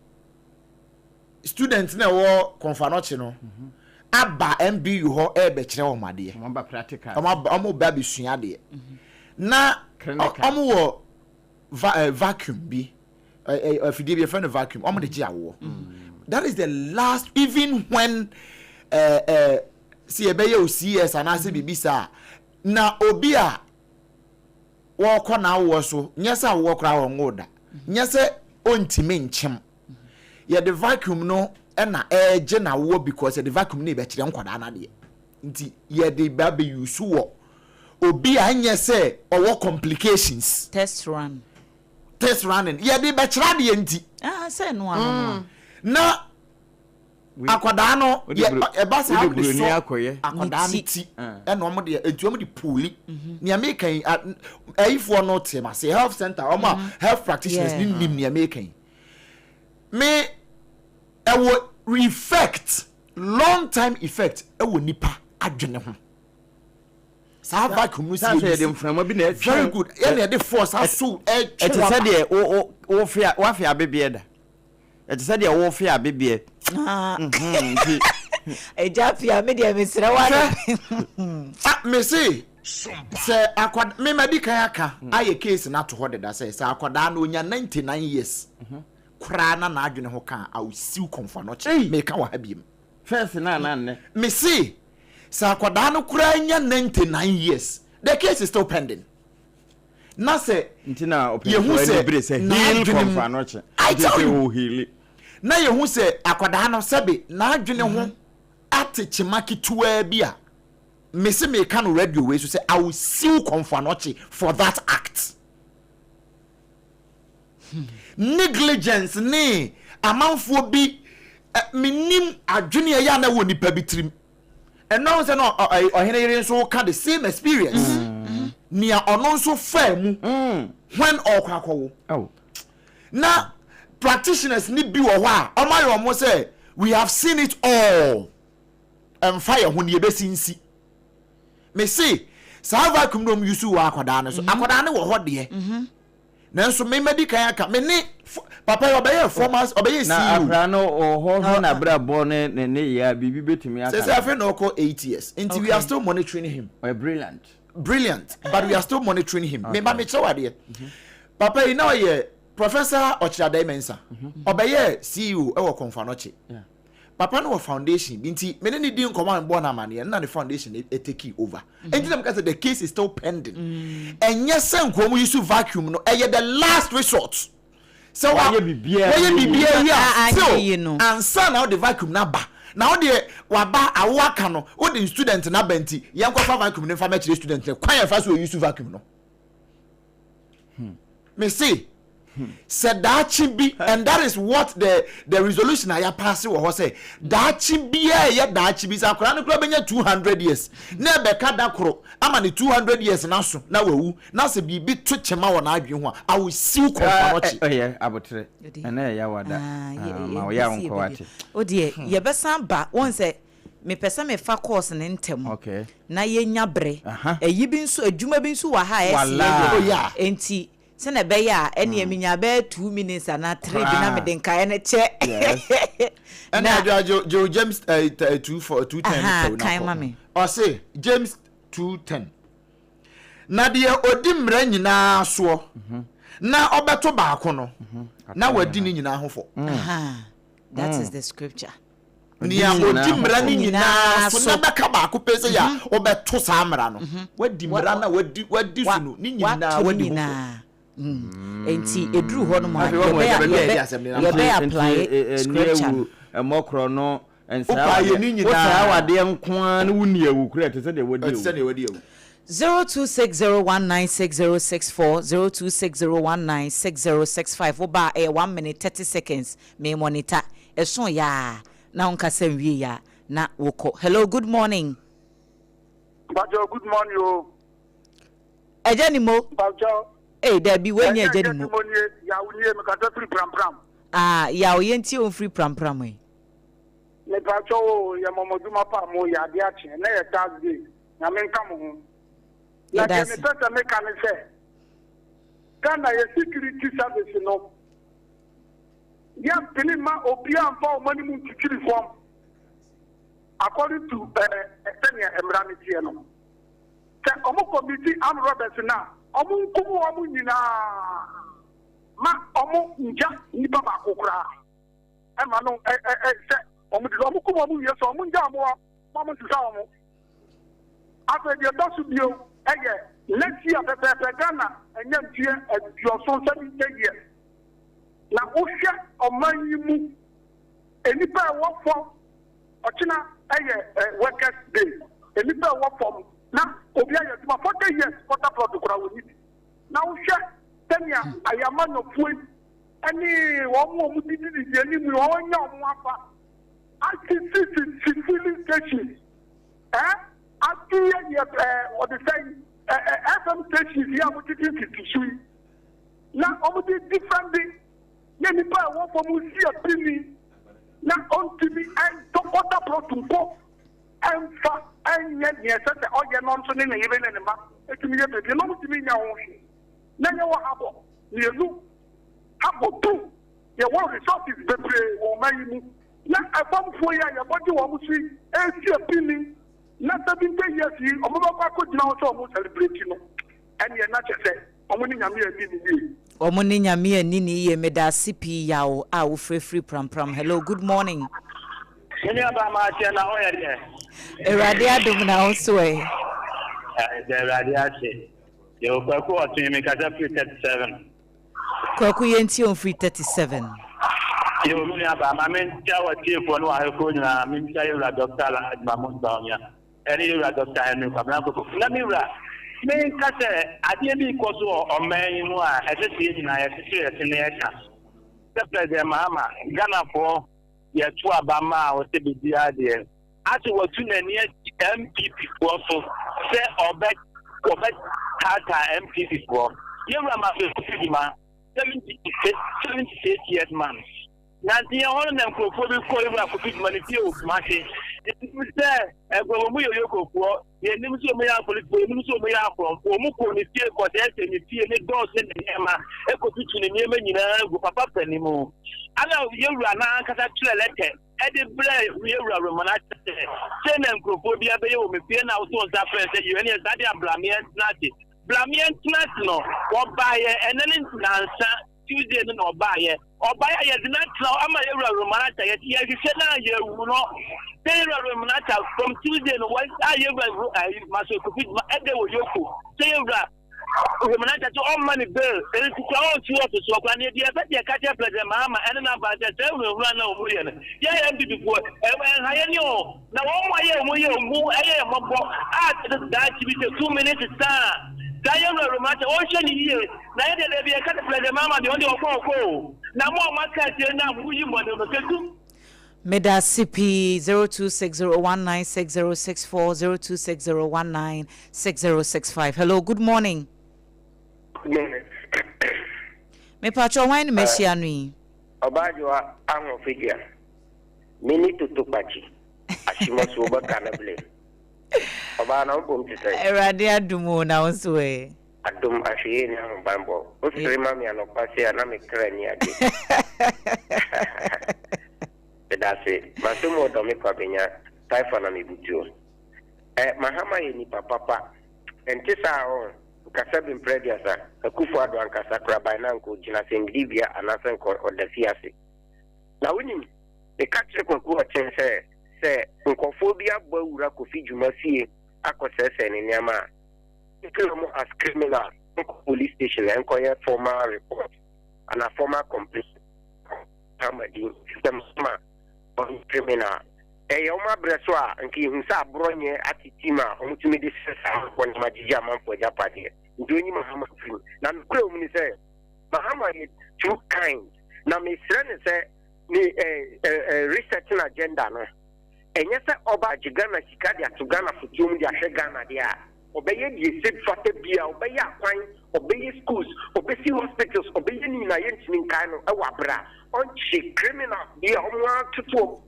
[SPEAKER 3] student na ɛwɔ Kɔnfanɔkye no aba MBU hɔ ɛrebɛkyerɛ wɔn adeɛ.
[SPEAKER 2] Wɔn ba practical.
[SPEAKER 3] Wɔn aba wɔn ba abɛsua adeɛ. Na
[SPEAKER 2] Clinical.
[SPEAKER 3] wɔn wɔ va ɛɛ vacuum bi ɛɛ afidie bi yɛfrɛ no vacuum wɔn de gye awoɔ. That is the last even when ɛɛ ɛɛ si yɛbɛyɛ o CS anaasɛ biribi saa na obi a wɔrekɔ n'awoɔ so nyɛ sɛ awoɔ koraa wɔn ngo da nyɛ sɛ ɔntumi nkyem yɛde vacuum no ɛna ɛregye n'awoɔ because yɛde vacuum no yɛbɛkyerɛ nkwadaa n'adeɛ nti yɛde ba bɛ use wɔ obi a nyɛ sɛ ɔwɔ complications.
[SPEAKER 1] Test run.
[SPEAKER 3] Test running yɛde bɛkyerɛ adeɛ nti.
[SPEAKER 1] Ah sɛ no ano no.
[SPEAKER 3] Na akwadaa no yɛ ɛba saa wɔde sɔ akwadaa no ti ɛna wɔn de etu wɔn de puuli nea meka yi ɛyifoɔ no te ma se health center wɔn a health practitioners ne nim nea meka yi me ɛwɔ effect long time effect ɛwɔ nipa adwene ho saa vacuum no si
[SPEAKER 2] yɛ mframa bi na ɛtwe
[SPEAKER 3] very good ɛna yɛde force aso ɛtwe
[SPEAKER 2] ɛte sɛ deɛ wo wo wofe wafe abebeɛ da. Ɛte sɛ deɛ worefe abebeɛ.
[SPEAKER 1] Ah.
[SPEAKER 2] Mhm, nti.
[SPEAKER 1] Agya Pia, me deɛ mesrɛ wo
[SPEAKER 3] Hwɛ, ah, mese sɛ akwad me madi kan aka ayɛ case no ato hɔ deda sɛ sɛ akwadaa no onya 99 years koraa na n'adwene ho ka a, I will sue Komfo Anokye.
[SPEAKER 2] Ei!
[SPEAKER 3] Meka wɔ ha biem.
[SPEAKER 2] First no anaa nnɛ?
[SPEAKER 3] Mese sɛ akwadaa no koraa nya 99 years, the case is still pending. Na sɛ
[SPEAKER 2] Nti na
[SPEAKER 3] yɛhu
[SPEAKER 2] ɔpɛnfoɔ ani
[SPEAKER 3] sɛ
[SPEAKER 2] bere sɛ heal
[SPEAKER 3] n'adwene mu,
[SPEAKER 2] Komfo Anokye.
[SPEAKER 3] I
[SPEAKER 2] Nti
[SPEAKER 3] tell
[SPEAKER 2] sɛ
[SPEAKER 3] you,
[SPEAKER 2] ɔheali.
[SPEAKER 3] na yɛhu sɛ akwadaa no sɛbe n'adwene ho ate kyema ketewaa bi a, mese meka no radio wei so sɛ I will sue Komfo Anokye for that act. Negligence ne amanfoɔ bi, mennim adwene a ɛyɛ a na ɛwɔ nipa bi tirim. Ɛno ahu sɛ na ɔhene yere nso ka the same experience. Nea ɔno nso faa mu when ɔrekɔ akɔwo. Na practitioners ni bi wɔ hɔ a wɔn ayɛ wɔn sɛ we have seen it all. Ɛmfa yɛn ho ne yɛbɛsi nsi. Me se saa vacuum no wɔn use wɔ akwadaa no so. Akwadaa no wɔ hɔ deɛ. Nanso me madi kan aka me ne papa yi ɔbɛyɛ former ɔbɛyɛ CEO.
[SPEAKER 2] Na akwadaa no wɔ hɔ hwɛ n'abrabɔ ne ne nneyɛɛ a biribi bɛtumi aka
[SPEAKER 3] no. Sɛsɛ afei na ɔkɔ 8 years nti we are still monitoring him.
[SPEAKER 2] Ɔyɛ brilliant.
[SPEAKER 3] Brilliant, but we are still monitoring him. Me ba me kyerɛ wo adeɛ. Papa yi na ɔyɛ Professor Ɔkyerɛadai Mensah. Ɔbɛyɛ CEO ɛwɔ Komfo Anokye. Papa no wɔ foundation bi nti me ne ne di nkɔmɔ a mebɔ no amaneɛ na ne foundation take over. Nti na meka sɛ the case is still pending. Ɛnyɛ sɛ nkurɔm yi so vacuum no ɛyɛ the last resort. Sɛ wa
[SPEAKER 2] Wayɛ biribiara
[SPEAKER 3] wɔyɛ
[SPEAKER 2] wie.
[SPEAKER 3] biribiara wie a
[SPEAKER 1] Anyɛ yie
[SPEAKER 3] still
[SPEAKER 1] no.
[SPEAKER 3] ansa na wode vacuum no aba. Na wo deɛ waba awo aka no wode student no aba nti yɛnkɔfa vacuum no mfa mɛkyerɛ student no kwan a yɛfa so use vacuum no. Me se sɛ daakye bi, and that is what the resolution a yɛapaase wɔ hɔ sɛ daakye biara ɛyɛ daakye bi sɛ akwadaa no koraa bɛnya 200 years na ɛbɛka da koro ama ne 200 years no aso na wawu na sɛ biribi to kyema wɔ n'adwene ho a, I will sue Komfo Anokye.
[SPEAKER 2] Ɛyɛ abotere ɛnɛ ɛyɛ wada ma ɔyɛ a nkɔ wate.
[SPEAKER 1] O deɛ yɛbɛsan ba wɔn sɛ mepɛ sɛ mefa course ne ntɛm na yɛnya bere ɛyi bi nso adwuma bi nso wɔ ha a ɛsi yɛ nti sɛnɛ ɛbɛyɛ a ɛnea menya bɛyɛ 2 minutes anaa 3 bi na mede nkaeɛ no kyɛ.
[SPEAKER 3] Ɛna adwa gye James 2 4 2:10.
[SPEAKER 1] Kan ma me.
[SPEAKER 3] Ɔse James 2:10, na deɛ ɔdi mmara nyinaa soɔ na ɔbɛto baako no na wadi ne nyinaa ho fɔ.
[SPEAKER 1] That is the scripture.
[SPEAKER 3] Nea ɔdi mmara no nyinaa so na bɛka baako pɛ sɛ yɛ a wobɛto saa mmara no, wadi mmara no a wadi wadi so no ne nyinaa wadi ho fɔ.
[SPEAKER 1] Nti eduru hɔ nom a yɛbɛ apply scripture no.
[SPEAKER 2] Ɛmɔkorɔ no
[SPEAKER 3] Wopa yɛ ne nyinaa.
[SPEAKER 2] Wosaa wadeɛ nko ara ne wonni awu kora ɛte sɛ deɛ wadi
[SPEAKER 3] ɛte sɛ deɛ wadi awu.
[SPEAKER 1] 0260196064, 0260196065. Woba a ɛyɛ 1 minute 30 seconds. Me monitor ɛso yaa na wonkasa nwie ya na wokɔ. Hello, good morning.
[SPEAKER 4] Mpacho, good morning o.
[SPEAKER 1] Ɛgya ni mo.
[SPEAKER 4] Mpacho.
[SPEAKER 1] Ee, dabi, wɔnyɛ ɛgya ni mo.
[SPEAKER 4] Ɛgya ni mo nie, yaw nie, mekasa firi Prampram.
[SPEAKER 1] Ah, yaw, yɛntie wɔn firi Prampram yi.
[SPEAKER 4] Mepacho o, yɛ mɔmɔdwuma pa mo yɛ adeɛ akye, ɛnɛ yɛ Thursday, Nyame nka mo ho. Na deɛ mepɛ sɛ meka ne sɛ, Ghana yɛ security service no, yɛmpene ma obiara mfa wɔn anim ntwitwiri fam according to sɛnea mmara no teɛ no. Sɛ wɔn commit armed robbers no a, wɔn nkum wɔn nyinaa ma wɔn ngya nipa baako koraa ɛma no ɛ ɛ ɛ sɛ wɔn de wɔn kum wɔn wie sɛ wɔn ngya wɔn hɔ ma wɔn nsesa wɔn. Afei deɛ ɛtɔ so bio ɛyɛ next year pɛpɛɛpɛ Ghana ɛnyɛ mfeɛ 70 years. Na wohwɛ ɔman yi mu nnipa a ɛwɔ fam, ɔkyena ɛyɛ workers day, nnipa a ɛwɔ fam na obi ayɛ adwuma 40 years, quarter plot koraa wɔ ni bi. Na wohwɛ sɛnea ayamanyɔfoɔ yi ɛne wɔn a wɔn didididi anim yi wɔn anya wɔn afa asisisisi filling stations ati yɛ yɛ wɔde sɛ ɛ ɛ FM stations yi a wɔtete tete so yi na wɔn de different bi na nipa a ɛwɔ fam si apini na ɔntumi ɛntɔ quarter plot mpo ɛnfa ɛnyɛ nea ɛsɛ sɛ ɔyɛ no nso ne ne yere ne ne ma etumi yɛ beebi na ɔmo tumi nya ho hwee na yɛ wɔ habɔ mmienu habɔ tu. Yɛwɔ resources bebree wɔ ɔman yi mu na ɛfamfoɔ yi a yɛbɔ gye wɔn so yi ɛresi apini na 70 years yi wɔn bɛkɔ akɔgyina hɔ sɛ wɔn celebrate no, ɛneɛ na kyerɛ sɛ wɔn ne Nyame anni no yie.
[SPEAKER 1] Wɔn ne Nyame anni no yie. Medaase pii Yaw a wo frɛ firi Prampram. Hello, good morning.
[SPEAKER 5] Me nua baa maakyɛ na ho yɛ deɛ.
[SPEAKER 1] Awurade adom na wo so ɛ.
[SPEAKER 5] Yɛda Awurade ase. Yɛwɔ Kwaku Ɔtwe, mekasa firi 37.
[SPEAKER 1] Kwaku yɛntie wo mfiri 37.
[SPEAKER 5] Yoo me nua baa ma menkyia w'atiefoɔ ne w'ahwɛfoɔ nyinaa, menkyia yɛwura Dɔkta Alhaji Mahmood Bawumia ɛne yɛwura Dɔkta Henry Kwabena Koko. Na me wura, menka sɛ adeɛ bi rekɔ so wɔ ɔman yi mu a ɛsɛ sɛ yɛn nyinaa yɛkyekyere yɛn se na yɛka sɛ President Mahama, Ghanafoɔ yɛto aba maa wo sɛ biribiara deɛ, Ase watu n'ani asi NPP foɔ so sɛ ɔbɛ ɔbɛ taataa NPP foɔ. Yɛwura Maame Kofi Dwuma, 76 76 years man. Nante yɛn hɔ no na nkurɔfoɔ bi kɔ Yɛwura Kofi Dwuma ne fie wɔ Kumasi. Yɛnim sɛ nkurɔfoɔ mu yɛ Yokofoɔ, yɛnim sɛ wɔn yɛ apolisifoɔ, yɛnim sɛ wɔn yɛ akorɔmfoɔ. Wɔn kɔɔ ne fie kɔsɛɛsɛɛ ne fie ne dɔɔso ne ne nneɛma, ɛkɔtutu ne nneɛma nyinaa gu papa panin mu. Ana Yɛwura n'ankasa twerɛ lɛtɛ de brɛɛ yɛn wura Romana sɛ, Sei na nkurɔfoɔ bi abɛyɛ wɔ me fie na wotoo nsa frɛɛ sɛ, Yei ɛneɛ saa deɛ a bra me yɛntena ase. Bra me yɛntena ase no, wɔbaeɛ, ɛnnɛ ne nnansa, Tuesday no na wɔbaeɛ. Wɔbaeɛ a yɛde no atena hɔ ama yɛn wura Romana ta, yɛte yɛhwehwɛ no a yɛawu no. Sɛ yɛn wura Romana ta from Tuesday no, wɔ a yɛn wura Maso Kofi Dwuma ɛdɛ wɔ Yoko, sɛ yɛn wura Hwɛ na kyɛ ɔmma ne bail nti sɛ ɔntu ɔsosoɔ koraa neɛ deɛ ɛsɛ deɛ ɛka kyerɛ President Mahama ɛne n'aban sɛ saa ahunahuna no a wɔn yɛ no yɛ NPP foɔ ɛnha yɛ ne o na wɔn mo ayɛ wɔn yɛ wɔn ho ɛyɛ yɛ mmɔbɔ a kyɛ sɛ daakye bi sɛ tumi ne sesa a saa yɛ wura Roma kyɛ wɔnhwɛ ne yie na yɛ deɛ daabi ɛka sɛ President Mahama deɛ ɔno deɛ ɔkɔ ɔkɔ o na mo a mo aka akyire no a mo yi mmɔden no sɛ tu
[SPEAKER 1] Medase pii 0260196064 0260196065 hello good morning.
[SPEAKER 6] Good morning.
[SPEAKER 1] Mepatwɔ hwan ne mahyia no yi?
[SPEAKER 6] Ɔbaajoa Ahofedua, me ne Toto Kpakyi, Ahyemɔso Wobɛka no ble. Ɔbaa na wo bom te sɛn?
[SPEAKER 1] Awurade adom o, na wo nso ɛ?
[SPEAKER 6] Adom, ahwɛyie ne ahobanbɔ. Wo sere ma me anɔpa sei a na me kra ani agye. Medase. Maso mu ɔdɔ me kwa benya Taifa na me butuo. Eh, Mahama yɛ nipa papa. Ɛnte saa ɔn, nka sɛbe mprɛ aduasa, Akufo Addo ankasa kora by now nka ogyina asɛmdibea anaasɛ nka ɔda fiase. Na wonim, meka kyerɛ Kwaku Ɔkyen sɛ, sɛ nkurɔfoɔ bi abɔ awura Kofi Dwuma fie akɔsɛesɛe ne nneɛma a, Taking wɔn as criminals nkɔ police station nkɔyɛ formal report anaa formal complaint ama din sɛ mama ɔyɛ criminal. Ɛyɛ wɔn abrɛ so a nka yɛhu sɛ aborɔ nyɛ ate team a wɔtumi de sɛ saa amanfoɔ nneɛma gyegye amanfoɔ agyapadeɛ. Nti ɔnyi Mahama mfiri mu. Na nokorɛ wɔ mu ne sɛ Mahama yɛ too kind na mesrɛ no sɛ ne eh, eh, eh, resetting agenda no ɛnyɛ sɛ ɔba agye Ghana sika de ato Ghana fotoɔ mu de ahwɛ Ghana deɛ a, ɔbɛyɛ deɛ ɛsɛ fata biara, ɔbɛyɛ akwan, ɔbɛyɛ schools, ɔbɛsi hospitals, ɔbɛyɛ ne nyinaa, yɛntumi nkae no wɔ aberɛ a ɔnkye criminals bi a wɔn atoto wɔn.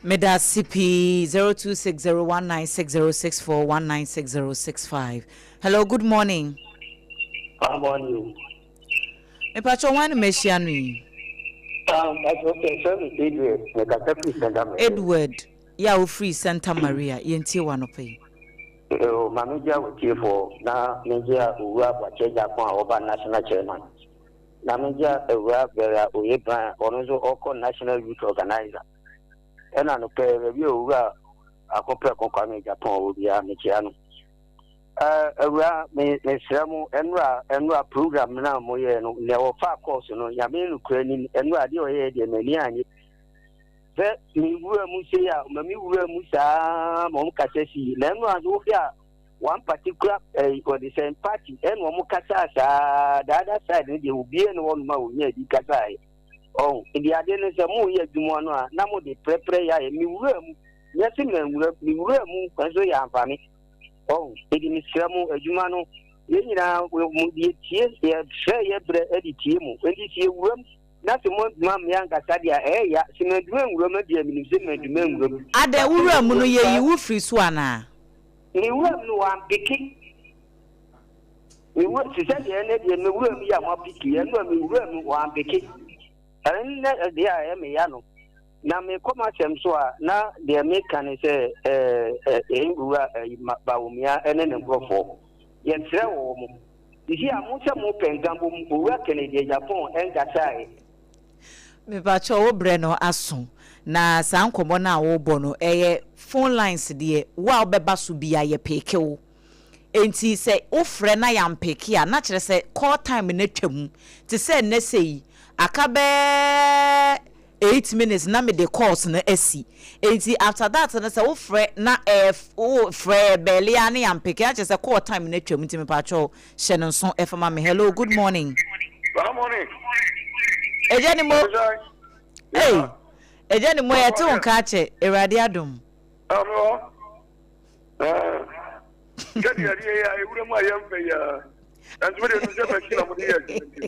[SPEAKER 1] Medase pii 0260196064 196065 Hello good morning.
[SPEAKER 5] Good morning.
[SPEAKER 1] Mepakyɛw hwan na mahyia no yi?
[SPEAKER 6] Ah, mpakyɛw yɛfrɛ me Edward, mekasa firi Santa Maria.
[SPEAKER 1] Edward, yɛ a wofiri Santa Maria, yɛntie wo anɔpa yi.
[SPEAKER 6] Yoo, ma menkyia w'atiefoɔ na menkyia Owura Boakye Agyarko a ɔba National Chairman, na menkyia Awura Vera Oye Bryan ɔno nso ɔkɔ National Youth Organizer, ɛna anɔpa yi baabi a Owura Ako Prɛko Kwame Agyapong wɔ biara mekyia no. Eh, awura, me mesrɛ mo, ɛnora, ɛnora program no a moyɛɛ no, nea wɔfaa course no, Nyame nokorɛ nim, ɛnora adeɛ ɔyɛɛ deɛ m'ani anye. Sɛ me wura mu sei a, ma me wura mu saa ma wɔn kasa sii. Na ɛnora nso wohwɛ a, one particular eh, wɔde sɛn party ɛna wɔn kasa saa, the other side no deɛ obiara ne hɔnom a wɔnya bi kasaeɛ. Ɔho, nti adeɛ no sɛ moyɛ adwuma no a, na mode prɛprɛ yɛ ayɛ. Me wura mu, nyɛ se manwura, me wura mu nso yɛ amfa me. Ɔho, enti mesrɛ mo, adwuma no, yɛn nyinaa, mo, yɛtie, yɛsrɛ yɛ berɛ de tie mo. Enti sɛ yɛwura mu, na sɛ moantumi ammea ankasa deɛ a, ɛyɛ ya. Sɛ mantumi anwura mu deɛ, menim sɛ mantumi anwura mu.
[SPEAKER 1] Adɛn,
[SPEAKER 6] But
[SPEAKER 1] wo
[SPEAKER 6] sɛ
[SPEAKER 1] wura mu no,
[SPEAKER 6] mewura mu
[SPEAKER 1] yɛyi
[SPEAKER 6] saa,
[SPEAKER 1] wo firi so anaa?
[SPEAKER 6] Me wura mu no, wɔampeke. Me wura, te sɛ deɛ ɛnnɛ deɛ, me wura mu yi a moapeke yi, ɛno a me wura mu, wɔampeke.
[SPEAKER 7] Ɛno ne deɛ a ɛyɛ me ya no. Na mekɔ m'asɛm so a, na deɛ meka ne sɛ ɛɛ ɛɛ Wura Bawumia ne ne nkurɔfoɔ, yɛsrɛ wɔn, sisi a mo sɛ mopɛ nkabom, Owura Kennedy Agyapong nkasaeɛ.
[SPEAKER 1] Mepakyɛw wo brɛ no aso na saa nkɔmmɔ no a wobɔ no ɛyɛ phone lines deɛ wo a wobɛba so bia yɛ peke wo enti sɛ wofrɛ na yɛampeke a na kyerɛ sɛ call time no atwam te sɛ nnɛ sei aka bɛɛ 8 minutes na mede calls no asi. Enti after that no sɛ wofrɛ na ɛɛ wofrɛ bɛɛle a ne yɛampeke a kyerɛ sɛ call time no atwam nti mepakyɛw hyɛ no nso ɛfa ma me. Hello, good morning.
[SPEAKER 4] Good morning.
[SPEAKER 1] Agya ne mo. Hey, agya ne mo yɛte wo nka akyɛ. Awurade adom.
[SPEAKER 4] Ame hɔ. Sɛdeɛ adeɛ yi a ewura mu a yɛmfɛ yi a. Ɛnso mede no sɛ machine a mode yɛ adwuma nti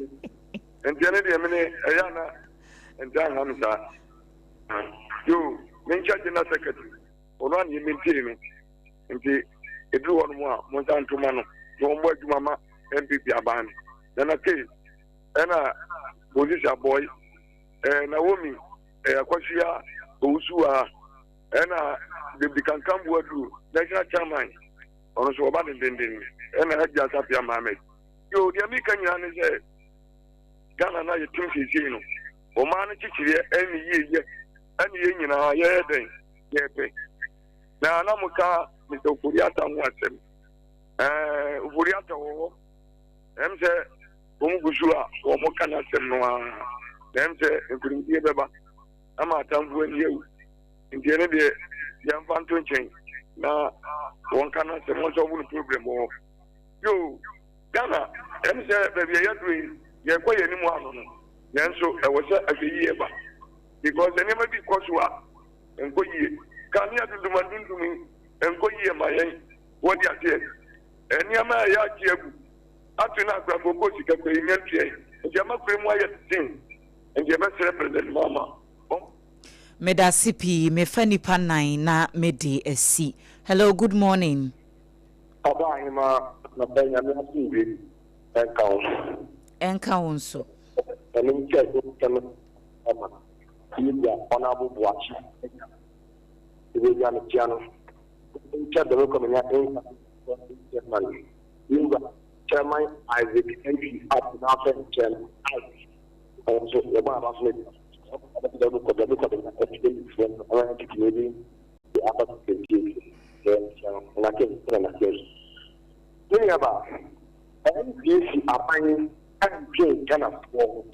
[SPEAKER 4] no. Nti ɛno deɛ mene ɛyɛ ana nti anha me saa. Yo, menkyɛ general secretary. Ɔno a ne yɛ no. Nti ɛduru hɔ nom a monsa ntoma no na wɔmmɔ adwuma ma NPP aban no. Nana K ɛna Moses Abɔe, ɛɛ Naomi, ɛɛ Akwasia Owusu a ɛna David Kankan Buadu, national chairman, ɔno nso ɔba dendenden, ɛna Hajji Asafia Mohammed. Yo, deɛ meka nyinaa ne sɛ Ghana na yɛtim seesei no, ɔman no kyekyereɛ ɛne yieyɛ ɛne yɛn nyinaa yɛyɛ dɛn yɛpɛ. Na na moka Mr. Ofori Atta ho asɛm. Ɛɛ Ofori Atta wɔ hɔ. Ɛm sɛ wɔn gu so a wɔn ka n'asɛm no ara. Na ɛm sɛ nkunimdie bɛba ama atamfo ani awu. Nti ɛno deɛ yɛmfa nto nkyɛn na wɔn ka n'asɛm, wɔn sɔfo no problem wɔ hɔ. Yo, Ghana, ɛm sɛ baabi a yɛaduru yi, yɛrekɔ yɛn anim ano no, nanso ɛwɔ sɛ ahwɛyie ba. Because nneɛma bi kɔ so a, ɛnkɔ yie. Kanea dundum adundum yi, ɛnkɔ yie ma yɛn. Wɔde aseɛ. Nneɛma a yɛagye agu ato no akorafo kɔ sika kɔ yɛnya ntua yi. Nti ama kuro mu ayɛ den. Nti yɛbɛsrɛ President Mahama. Ɔm.
[SPEAKER 1] Medase pii mefa nipa nan na mede asi hello good morning.
[SPEAKER 8] Ɔba ahemaa anɔpa yi Nyame asomdwoe nka wo.
[SPEAKER 1] Ɛnka wo nso.
[SPEAKER 8] Ɛno nti a ɛsɛ no ama Media Honourable Boakye anya Media mekyia no nkyɛ dɛm kɔ menya nsa Chairman Yewura Chairman Isaac Antwi a n'afɛ nkyɛn no Ike ɔno nso yɛbɔ aba so no dɛm kɔ dɛm kɔ menya ɛfɛ no ɔno tete ne bi de aba kɛntɛntie yɛ nkyɛn no na kɛ na na kɛ ne nuaba NDC aban ɛntwe Ghanafoɔ ho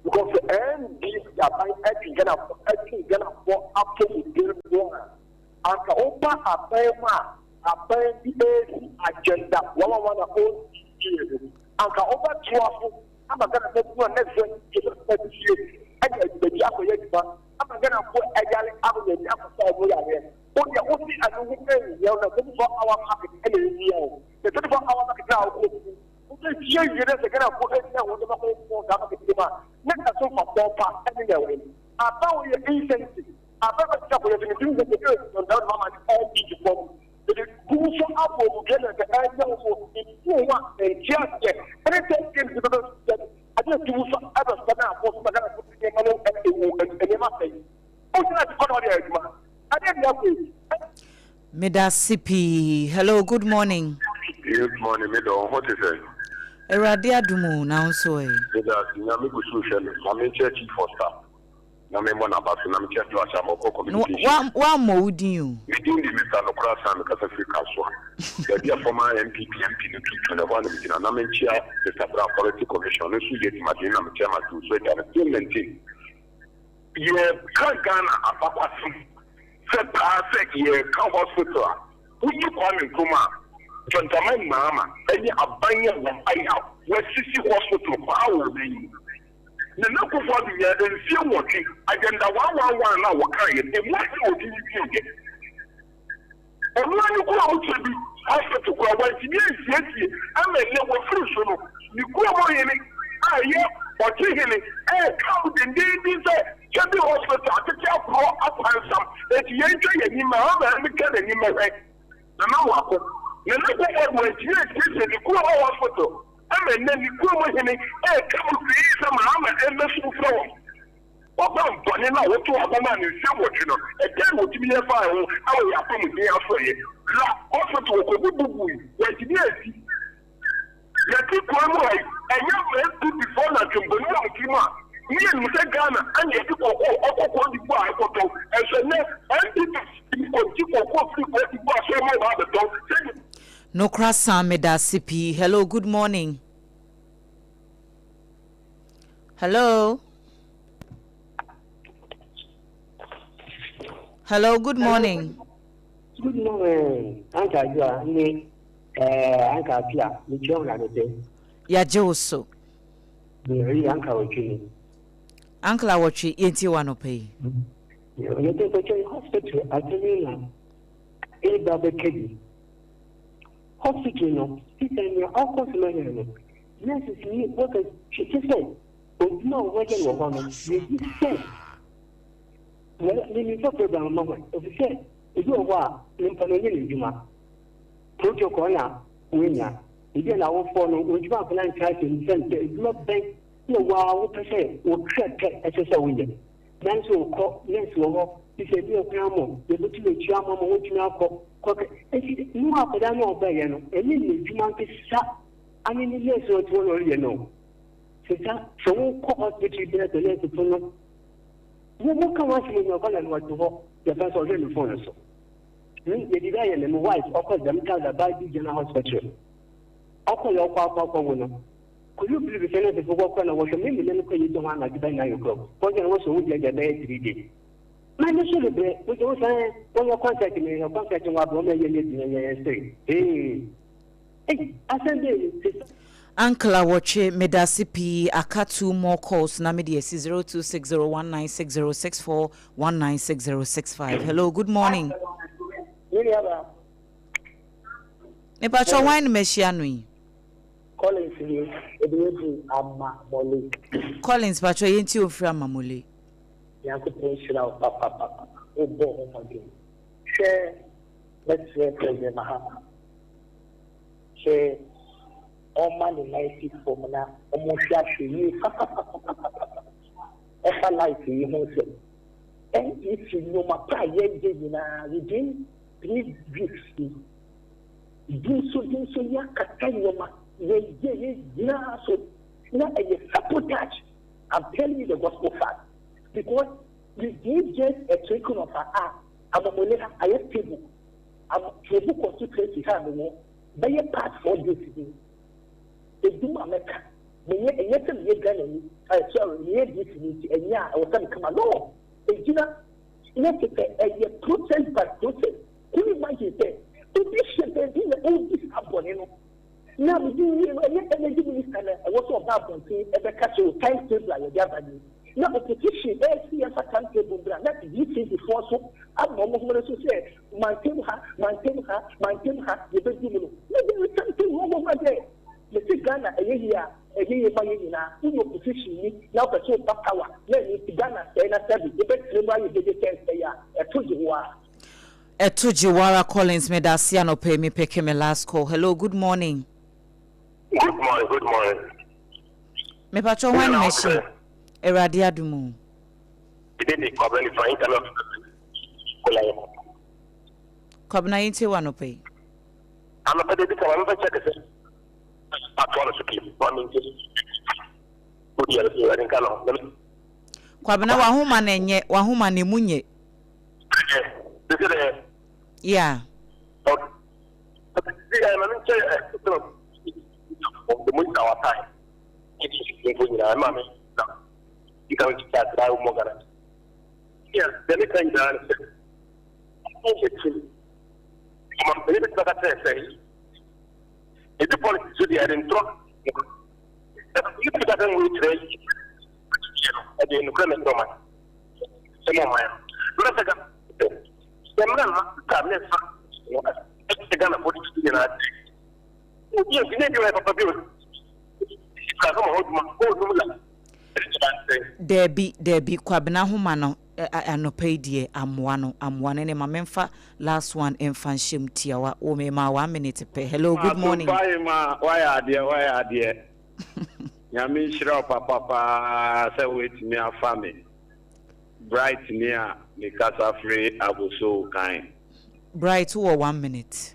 [SPEAKER 8] because NDC aban ɛtwe Ghanafoɔ ɛtwe Ghanafoɔ apɔmuden ho a anka woba aban mu a aban bi ɛresi agenda one one one a ɔntie no anka wobɛtoa so ama Ghanafoɔ bu a nɛsɛ yɛbɛtie ɛde adwumadi akɔyɛ adwuma ama Ghanafoɔ ɛyare ama yɛde akɔsa ɔmo yareɛ. Wodeɛ wose ɛno ho ɛnhia wo na 24 hour market ɛna ɛhia wo na 24 hour market na wokɔ mu wobɛtie wie na sɛ Ghanafoɔ ɛhia ho nneɛma kɔyɛ fɔ saa market no mu a na ɛso mfasoɔ pa ɛne na ɛwɔ mu aba wo yɛ incentive aba bɛtena kɔyɛ so ne tirim sɛ sɛ ɛyɛ mama ne ɛdi fam ɛde gu so abɔ mu dua na sɛ ɛnyɛ wo so ntu ho a ɛnte aseɛ ɛne sɛ games bɛbɛ sɛ ade atu wo so ɛbɛsɔ na akɔ so na Ghanafoɔ nneɛma no ɛwu nneɛma sɛe wogyina ase kɔ na ɔde adwuma ade de akɔ yi.
[SPEAKER 1] Medase pii. Hello, good morning.
[SPEAKER 8] Good morning, me dɔ, ho te sɛ?
[SPEAKER 1] Awurade adom o, na wo nso ɛ?
[SPEAKER 8] Meda ase, Nyame gu so hwɛ me. Ma menkyɛ Chief of Staff na memmɔ n'aba so na mekyɛ Joash Amoako Communication.
[SPEAKER 1] Woammɔ wo din o.
[SPEAKER 8] Me din de Mister Nokorɛ Asan, mekasa firi Kasoa. Baabi a former NPP MP no tu tu no, ɛhɔ ara na megyina. Na menkyea Mister Brown, Forestry Commission, ɔno nso yɛ adwumaden na me chairman too so agya no, still maintain. Yɛreka Ghana abakwasɛm sɛ paa sɛ yɛreka hospital a, woyi Kwame Nkrumah a, John Dramani Mahama ne aban a wɔbae a wɔasisi hospital paa wɔ ɔman yi mu. Nana Akufo Addo nyaa mfie nwɔtwe, Agenda 111 no a wɔkaeɛ no, ɛmu ahe na ɔtumi wieeɛ? Ɔno ara ne kurom kyɛ bi hospital koraa wantumi ansiesie ama ɛnnɛ wafiri so no, ne kurom hene a ɛyɛ Ɔkyehene reka mu dendeenden sɛ Kyebi hospital atete aporɔ apansam enti yɛntwa yɛn ani mma ama ɛmmɛtwa n'ani mmɛhwɛ. Nana Wako, Nana Akufo-Addo antumi ansiesie ne kurom hospital ama ɛnnɛ ne kurom hene reka mu hwee sɛ Mahama mmɛsu mfrɛ wɔn.
[SPEAKER 4] W'abammɔne no a wotoo aba maa no mfeɛ nwɔtwe no, ɛdɛn na wɔtumi yɛ faa ho wɔ yɛn apɔmuden asoɛeɛ? La hospital wɔ Kogi bubui, wɔantumi ansi. Yɛte kwan mu ha yi, ɛnyɛ NPP foɔ na adwemmɔne wɔ wɔn tirim a, ne yɛnim sɛ Ghana ɛna yɛde kookoo kɔ Cote d'Ivoire ɛkɔtɔn, nso ɛnnɛ NPP tumi kɔgye kookoo firi Cote d'Ivoire sɛ wɔn reba abɛtɔn sɛdeɛ.
[SPEAKER 1] Nokora san medase pii hello good morning hello. Hello, good morning.
[SPEAKER 8] Good morning, Anka Adwoa ne eh, Anka Apia, mekyia wo na mepɛ.
[SPEAKER 1] Yɛagye wo so.
[SPEAKER 8] Mewɔ Anka Awɔtwe ni.
[SPEAKER 1] Uncle Awɔtwe, yɛntie wo anɔpa yi.
[SPEAKER 8] Yɛde bɛkyɛ hospital asɛm yi na ɛba bɛka bi. Hospital no, sisa nea ɔkɔ so no yɛ no, nurses ni workers kyɛ sɛ Odwuma a wɔyɛ no wɔ hɔ no, yegye di sɛ wɔn memfa program mma hɔn, efisɛ ebi wɔ hɔ a nyimpa no ɔnnyɛ n'edwuma. Protocol na woenya. Bi a n'awofoɔ no wonntum ammfa no annka asɛmbisa no sɛ edwuma bɛn na woara wopɛ sɛ wo kra pɛ ɛsɛ sɛ woyɛ. Nanso wokɔ, nurse wɔ hɔ, gye sɛ ebi wɔ koraa mɔ yebotum etua ama ma woetumi akɔ kɔkɛ. Ntsi no akwadaa no a ɔbaeɛ no, ɛnyɛ n'edwuma ankasa ane ne nurse a ɔtse hɔ na ɔreyɛ no o. Sesa sɛ wo kɔ hospital bi na sɛ nurse fo no wo mo ka ho asɛm nyina kɔ na no ɔte hɔ yɛfa sɛ ɔhwɛ ne phone so hmm yɛde bi ayɛ me me wife ɔkɔ dɛm ka da ba bi general hospital ɔkɔ yɛ ɔkɔ akɔ akɔ wo no could you believe sɛ nurse fo kɔ na wɔhwɛ me me ne no kɔ yɛ ho anadwo bɛyɛ 9 o'clock kɔhwɛ no wɔsɔ wo deɛ deɛ bɛyɛ 3 days ma ne so rebrɛ wogye wo san wɔyɛ concert me yɛ concert wɔ abrɛ wɔn yɛ ne deɛ yɛ sɛ ee Ei asɛm bɛn ni sesa.
[SPEAKER 1] Uncle Awɔtwe medase pii aka two more calls na mede asi 0260196064 196065 hello good morning.
[SPEAKER 9] Me nua baa.
[SPEAKER 1] Mepakyɛ hwan na mahyia no yi.
[SPEAKER 9] Collins nie ɛde wadu Amamole.
[SPEAKER 1] Collins pakyɛ yɛntie ofiri Amamole.
[SPEAKER 9] Nyankopɔn nhyira wo papapapa wo bɔ ho mmɔden hwɛ mɛsrɛ President Mahama sɛ ɔmma ne nan si fam na wɔnhwɛ ahwɛyie papapapapapa ɛfa light yi ho nsɛm. NEC nneɛma pa a yɛyɛ nyinaa within 3 weeks yi, bi nso bi nso yɛakata nneɛma yɛyɛ yɛ nyinaa so na ɛyɛ sabotage. I'm telling you the gospel fact because within just a twinkle of an eye, Amamole ha ayɛ stable. Am Tuobu constituency ha a mewɔ bɛyɛ past 4 days ni. Edwuma a mɛka, menyɛ ɛnyɛ sɛ meyɛ Ghanani, eh, sorry, meyɛ DC ni nti ɛnyɛ a ɛwɔ sɛ meka ma no. Egyina na kyerɛ sɛ ɛyɛ process by process. Can you imagine sɛ obi hyɛ baabi na ɔredi saa bɔne no na mede wie no ɛnyɛ energy minister na ɛwɔ sɛ ɔba abɔnten ɛbɛka sɛ o time table a yɛde aba nie na opposition ɛresi yɛmfa time table mbra na ECG foɔ so ama ɔmo ho no so sɛ mantam ha, mantam ha, mantam ha yɛbɛdi mu no na there is something wrong over there. Mese Ghana ɛyɛ yie a ɛyɛ yie ma yɛn nyinaa. Woyɛ opposition ni na wopɛ sɛ woba power na ɛno nti Ghana sɛe na sɛbe wobɛtena mu ayɛ dede sɛ nsɛe a ɛto gye wo ara.
[SPEAKER 1] Ɛto gye wo ara Collins medase anɔpa yi me peke me last call hello good morning.
[SPEAKER 10] Good morning, good morning.
[SPEAKER 1] Mepakyɛ hwan na mahyia? Awurade adom o.
[SPEAKER 10] Mede de Kwabena Nifa internet kola yɛ.
[SPEAKER 1] Kwabena yɛntie wo anɔpa yi.
[SPEAKER 10] Anɔpa de bi ka ma mepɛ kyɛ kɛsɛ atoa no so pii ma mente. Wodi ɛno so Awurade nka no.
[SPEAKER 1] Kwabena wahoma no ɛnyɛ wahoma no emu nyɛ.
[SPEAKER 10] Ɛnyɛ de sɛ dɛ.
[SPEAKER 1] Yeah.
[SPEAKER 10] Okay. Ma menkyɛ the most our time. Nfo nyinaa ma me na sika me kyɛ atra wo mɔgana. Yeah, deɛ meka nyinaa ne sɛ ɔmo tim. Ɔmampanin bɛtumi aka kyerɛ sɛ ebi politics so deɛ ɛde ntorɔ ɛbi ka sɛ mo kyerɛ yi no ɛde nokorɛ na ɛbrɛ ɔman sɛ mo ɔman no mmerɛ sɛ Ghana sɛ mmerɛ mma ka ne nfa no ɛsɛ Ghana politics nyinaa sɛ obi a gyina bi ɔyɛ papa bi o ka no ma hɔ dwuma ɔnum la.
[SPEAKER 1] Daabi daabi Kwabena Ahoma no anɔpa yi deɛ amoa no amoa no ɛnɛ ma menfa last one mfa nhyɛ mu tiawa wo memaa one minute pɛ hello good morning.
[SPEAKER 11] Atumpa ma wayɛ adeɛ wayɛ adeɛ. Nyame nhyira wo papa paa sɛ woatumi afa me. Bright ni a mekasa firi Abossey Okai.
[SPEAKER 1] Bright, wowɔ one minute.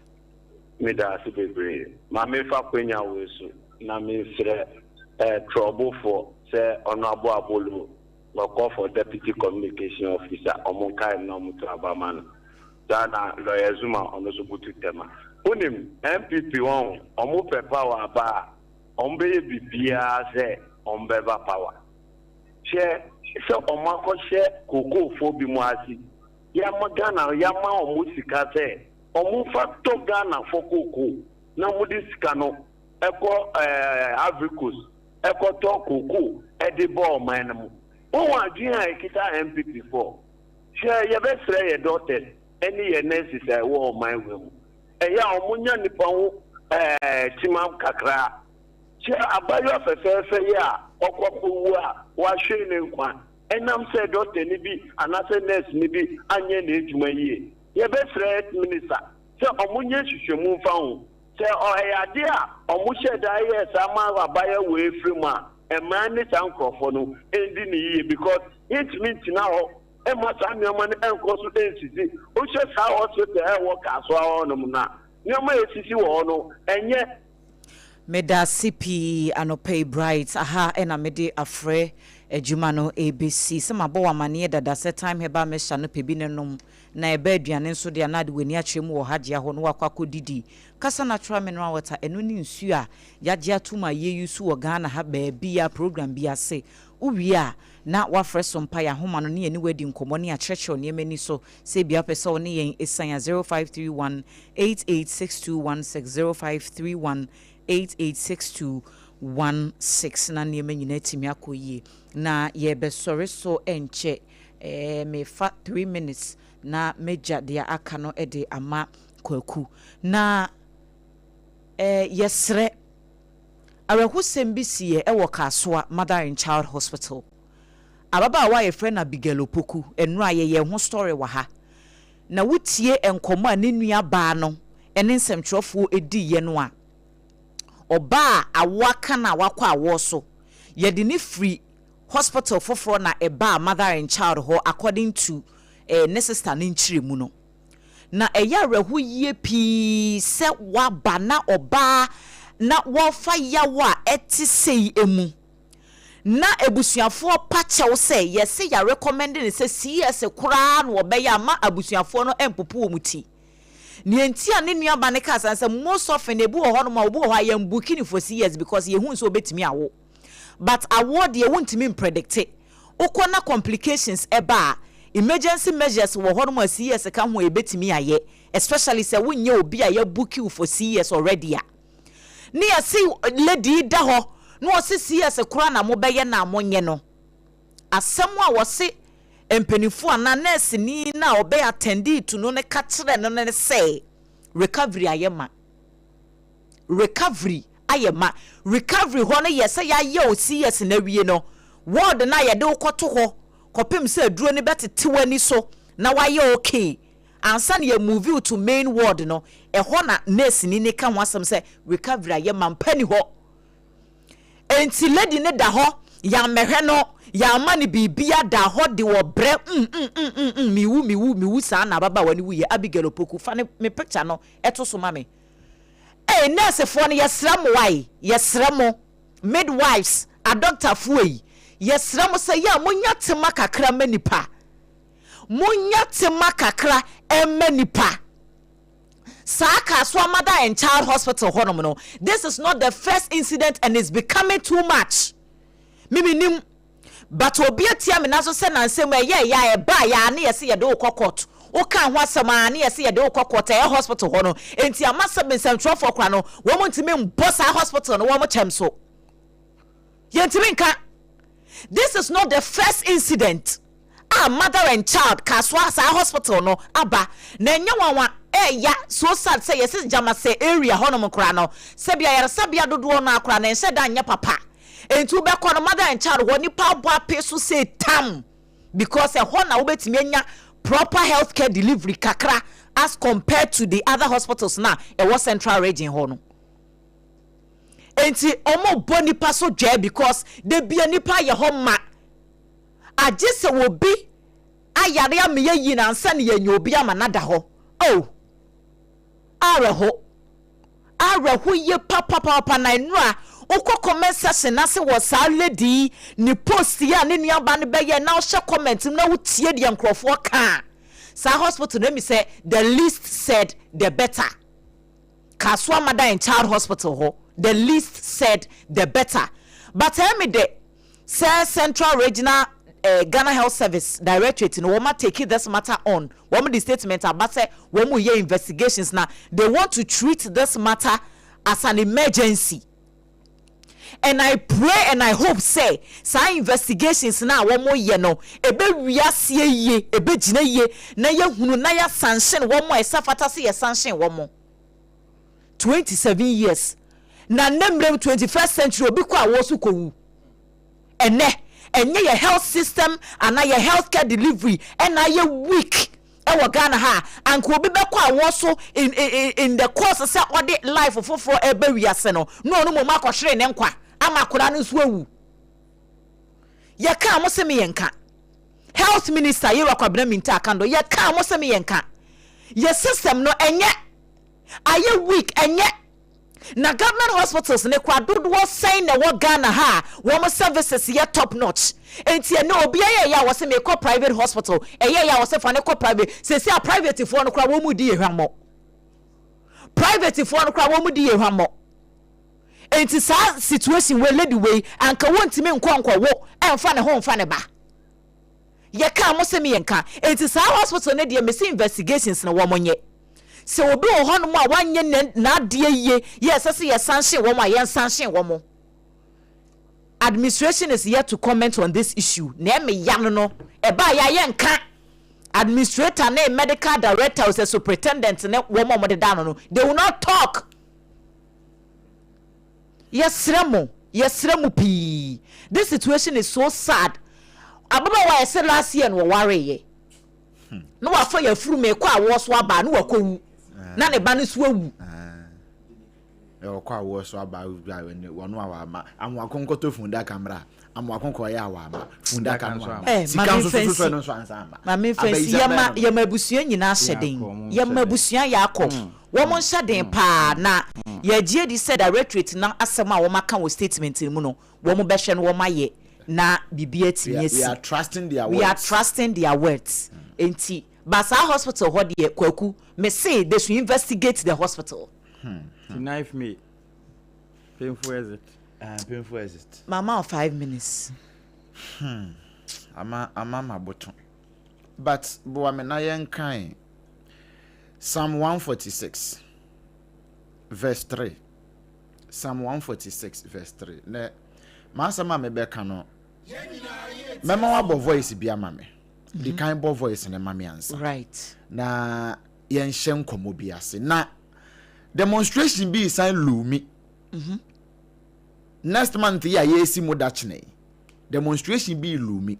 [SPEAKER 11] Meda ase bebree. Ma memfa kwanya wei so na mensrɛ eh, Trɔbofoɔ sɛ Honourable Abolo wɔkɔ for Deputy Communication Officer, ɔmo nkae no na ɔmo to aba ma no. Saa na Lawyer Zuma ɔno nso butu tɛma. Wonim, NPP wɔn, ɔmo pɛ power aba a, ɔmo bɛyɛ biribiara sɛ ɔmo bɛba power. Hwɛ sɛ ɔmo akɔhyɛ kookoofoɔ bi mo ase, yɛama Ghana, yɛama ɔmo sika sɛ ɔmo nfa tɔ Ghanafoɔ kookoo na ɔmo de sika no ɛkɔ ɛɛ Ivory Coast ɛkɔtɔ kookoo ɛde bɔ ɔman no mu. Wohu adwene a ɛkita NPP foɔ? Hwɛ, yɛbɛsrɛ yɛ doctors ɛne yɛ nurses a ɛwɔ ɔman wei mu. Ɛyɛ a ɔmo nya nipa ho ɛɛ tema kakra. Hwɛ abayewa fɛfɛɛfɛ yi a ɔkɔ akɔwu a wahwere ne nkwa ɛnam sɛ dɔktani bi anaasɛ nɛɛseni bi anyɛ n'adwuma yie. Yɛbɛsrɛ Health Minister sɛ wɔnyɛ nhwehwɛmu mfa ho. Sɛ ɛyɛ adeɛ a wɔhyɛɛ da yɛɛ saa ma abayewa wei firi mu a, mmara ne saa nkorɔfoɔ no ndi no yie because yɛntumi ntena hɔ mma saa nneɛma no nkɔ so nsisi. Wohwɛ saa hospital a ɛwɔ Kasoa hɔnom no a, nneɛma a ɛsisi wɔ hɔ no, ɛnyɛ.
[SPEAKER 1] Medase pii anɔpa yi Bright, aha na mede afrɛ adwuma no rebɛsi. Sɛ mabɔ wo amaneɛ dada sɛ Thyme Herbal Mixture no pɛ bi ne nom, na ɛba aduane nso deɛ a na ade w'ani akyerɛ mu wɔ Hajia hɔ na woakɔ akɔdidi. Kasa Natural Mineral Water, ɛno ne nsuo a yɛagye atom a yɛ use wɔ Ghana ha baabiara program bi ase. Wowie a na woafrɛ so mpa yɛn ahoma no ne yɛne wo adi nkɔmmɔ ne yɛakyerɛkyerɛ wo nneɛma ani so. Sɛ ebia wopɛ sɛ wo ne yɛn san a, 0531 886216, 0531 886216 na nneɛma nyinaa atumi akɔ yie. Na yɛrebɛsɔre so ɛnkyɛ. Ɛɛ, mefa 3 minutes na magya deɛ aka no de ama Kwaku. Na ɛɛ, yɛsrɛ, awerɛhosɛm bi siiɛ wɔ Kasoa Mother and Child Hospital. Ababaawa a yɛfrɛ no Abigail Opoku, nnora yɛyɛɛ ho story wɔ ha. Na wotie nkɔmmɔ a ne nua baa no ne nsɛmtwerɛfoɔ diiɛ no a, ɔbaa a awoɔ aka no a wakɔ awoɔ so, yɛde no firi hospital foforɔ na ɛbaa Mother and Child hɔ according to eh, ne sister no nkyerɛmu no. Na ɛyɛ awerɛho yie pii sɛ waba na ɔbaa na wɔrefa yaw a ɛte sei mu. Na abusuafoɔ pa kyɛw sɛ yɛse yɛ recommend no sɛ CS koraa na wɔbɛyɛ ama abusuafoɔ no mpopo wɔn ti. Nea nti a ne nuaba no kaa saa sɛ most often ebi wɔ hɔnom a obi wɔ hɔ a yɛn book no for CS because yɛhu sɛ obetumi awo. But awoɔ deɛ wontumi mpredicte. Wokɔ na complications ɛba a, emergency measures wɔ hɔnom a CS ka ho a ebetumi ayɛ, especially sɛ wonyɛ obi a yɛabook wo for CS already a. Ne yɛse lady yi da hɔ na ɔse CS koraa na mobɛyɛ na monyɛ no. Asɛm a wɔse mpanimfoɔ anaa nurse ni na ɔbɛ attend to no ne ka kyerɛ no ne sɛ recovery ayɛ ma. Recovery ayɛ ma. Recovery hɔ no yɛ sɛ yɛayɛ wo CS na awie no, ward no a yɛde wo kɔto hɔ kɔpem sɛ aduro no bɛtete w'ani so na wayɛ okay ansa na yɛ move you to main ward no, ɛhɔ na nurse ni ne ka ho asɛm sɛ recovery ayɛ ma, mpa ni hɔ. Enti lady ne da hɔ, yɛammɛhwɛ no, yɛamma no biribia, da hɔ de wɔ brɛ mm mm mm mm miwu miwu miwu saa na ababaawa no wuyɛ. Abigail Opoku, fa ne me picture no ɛto so ma me. Ee, nursefoɔ no, yɛsrɛ mo ae, yɛsrɛ mo, midwives, adɔktafoɔ yi, yɛsrɛ mo sɛ yɛ a monya tema kakra ma nipa. Monya tema kakra ma nipa. Saa Kasoa Mother and Child Hospital hɔnom no, this is not the first incident and it's becoming too much. Mimi nim, but obi atia me naso sɛ nansɛm ɛyɛ ɛyɛ a ɛbaa yɛ a ne yɛsɛ yɛde wo kɔ court. Woka ho asɛm a ne yɛsɛ yɛde wo kɔ court ɛyɛ hospital hɔ no. Enti ama sɛ nsɛmtwerɛfoɔ kora no, wɔn ntumi mbɔ saa hospital no wɔn kyɛm so. Yɛntumi nka. This is not the first incident a mother and child Kasoa saa hospital no aba na ɛnyɛ nwanwa. Ɛɛya, so sad sɛ yɛsɛ gyama sɛ area hɔnom koraa no, sɛbi ayaresabea dodoɔ no akora na ɛnhyɛ da nyɛ papa. Enti wobɛkɔ no, mother and child hɔ, nipa abɔ ape so sɛ tam because ɛhɔ na wobɛtumi anya proper health care delivery kakra as compared to the other hospitals na ɛwɔ Central Region hɔ no. Enti ɔmo bɔ nipa so dwɛ because de bia nipa yɛ hɔ ma agye sɛ obi. Ayare ama yɛayi no ansa na yɛanya obi ama no ada hɔ. Oh! Awerɛho. Awerɛho yie papapapa na nnora wokɔ comment section no ase wɔ saa lady yi ne post yi a ne nuabaa no bɛyɛ na wohyɛ comment mu na wotie deɛ nkurɔfoɔ ka a, saa hospital no emi sɛ the least said the better. Kasoa Mother and Child Hospital hɔ, the least said the better. But ɛyɛ me dɛ sɛ Central Regional eh, Ghana Health Service Directorate no wɔn atake this matter on, wɔn de statement aba sɛ wɔn reyɛ investigations na they want to treat this matter as an emergency. And I pray and I hope sɛ saa investigations no a wɔn yɛ no ɛbɛ wie aseɛ yie, ɛbɛ gyina yie na yɛhunu na yɛ sanction wɔn a ɛsɛ fata sɛ yɛ sanction wɔn. 27 years na nnɛ mmerɛ mu 21st century obi kɔ awoɔ so kɔwu. Ɛnɛ ɛnyɛ yɛ health system anaa yɛ health care delivery ɛna ayɛ weak ɛwɔ Ghana ha a, anka obi bɛkɔ awoɔ so in in in the course sɛ ɔde life foforɔ ɛreba wiase no na ɔno mmom akɔhwere ne nkwa ama akwadaa no nso awu. Yɛkaa mo se me yɛ nka. Health minister Yewa Kwabena Mintah Akandoh yɛkaa mo se me yɛ nka. Yɛ system no ɛnyɛ ayɛ weak ɛnyɛ Na government hospitals no koraa dodoɔ sɛn na ɛwɔ Ghana ha a wɔn services yɛ top notch? Enti ɛnnɛ obi ayɛ yɛ a wɔse mekɔ private hospital, ɛyɛ yɛ a wɔse fa no kɔ private, seesei a private foɔ no koraa wɔn redi yɛ hwammɔ. Private foɔ no koraa wɔn redi yɛ hwammɔ. Enti saa situation wei lady wei anka wɔntumi nkɔ nkɔwo ɛmfa ne ho mfa ne ba. Yɛkaa mo se meɛnka. Enti saa hospital no deɛ mese investigations no wɔn nyɛ. Sɛ obi wɔ hɔnom a wanyɛ n'adeɛ yie yɛ ɛsɛ sɛ yɛ sanction wɔn a yɛn sanction wɔn. Administration is yet to comment on this issue. Na ɛme ya no no ɛbaa yɛ a yɛnka. Administrator ne medical director sɛ superintendent ne wɔn a wɔdeda ano no they will not talk. Yɛsrɛ mo, yɛsrɛ mo pii. This situation is so sad. Ababaawa a yɛsɛ last year no wɔwareeɛ. Na wafa yafuru mekɔ awoɔ so aba na wakɔwu. Na ne ba no nso awu.
[SPEAKER 3] Ɔkɔ awoɔ so aba wɔno a wama amoako nkɔtɔ fundaka mmra amoako kɔ ɔyɛ a wama fundaka no ama
[SPEAKER 1] eh,
[SPEAKER 3] sika nso so so no nso ansa ama.
[SPEAKER 1] Maame mfa nsi yɛma yɛma abusua nyinaa hyɛ den yɛma abusua yɛ akɔ wɔn nhyɛ den paa na yɛgye adi sɛ directorate no asɛm a wɔn aka wɔ statement no mu no wɔn bɛhwɛ no wɔn ayɛ na biribi atumi asi.
[SPEAKER 3] We are trusting their
[SPEAKER 1] We are
[SPEAKER 3] words.
[SPEAKER 1] trusting their words nti ba saa hospital hɔ deɛ Kwaku me se they should investigate the hospital.
[SPEAKER 2] Ti knife me. Painful exit.
[SPEAKER 3] Ah, painful exit.
[SPEAKER 1] Mama wo 5 minutes.
[SPEAKER 3] Ama ama maboto. But boa me na yɛnkan Psalm 146 verse 3. Psalm 146 verse 3. Na m'asɛm a mebɛka no mɛma wabɔ voice bi ama me. Di kan bɔ voice no ma me ansa. Na yɛnhyɛ nkɔmmɔ bi ase. Na demonstration bi san lumi. Next month yi a yɛresi mu da kyene yi, demonstration bi lumi.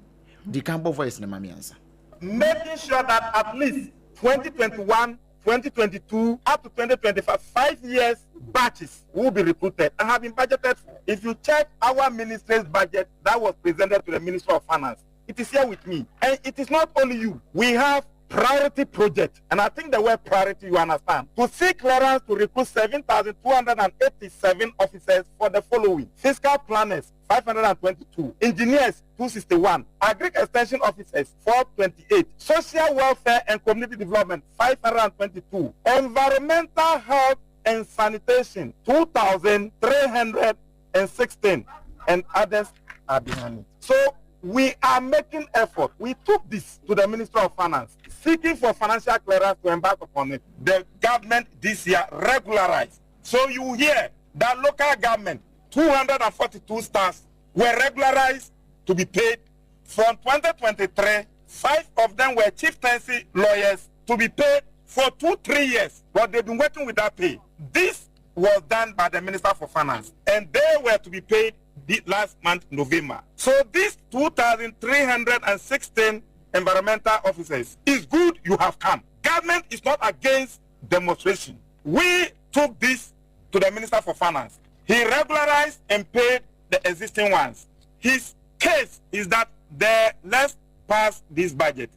[SPEAKER 3] Di kan bɔ voice no ma me ansa.
[SPEAKER 12] Making sure that at least 2021, 2022, up to 2025, 5 years batches will be recruited and have been budgeted for. If you check our ministry's budget that was presented to the Ministry of Finance, it is here with me. And it is not only you. We have priority project, and I think the word priority you understand, to seek clearance to recruit 7,287 officers for the following: fiscal planners, 522, engineers, 261, agric extension officers, 428, social welfare and community development, 522, environmental health and sanitation, 2,316, and others are behind it. So we are making effort. We took this to the Minister of Finance, seeking for financial clearance to embark upon it. The government this year regularized. So you hear that local government, 242 staffs were regularized to be paid from 2023. Five of them were chieftaincy lawyers to be paid for 2, 3 years, but they've been working without pay. This was done by the Minister for Finance, and they were to be paid the last month, November. So these 2,316 environmental officers, it's good you have come. Government is not against demonstration. We took this to the Minister for Finance. He regularized and paid the existing ones. His case is that the let's pass this budget.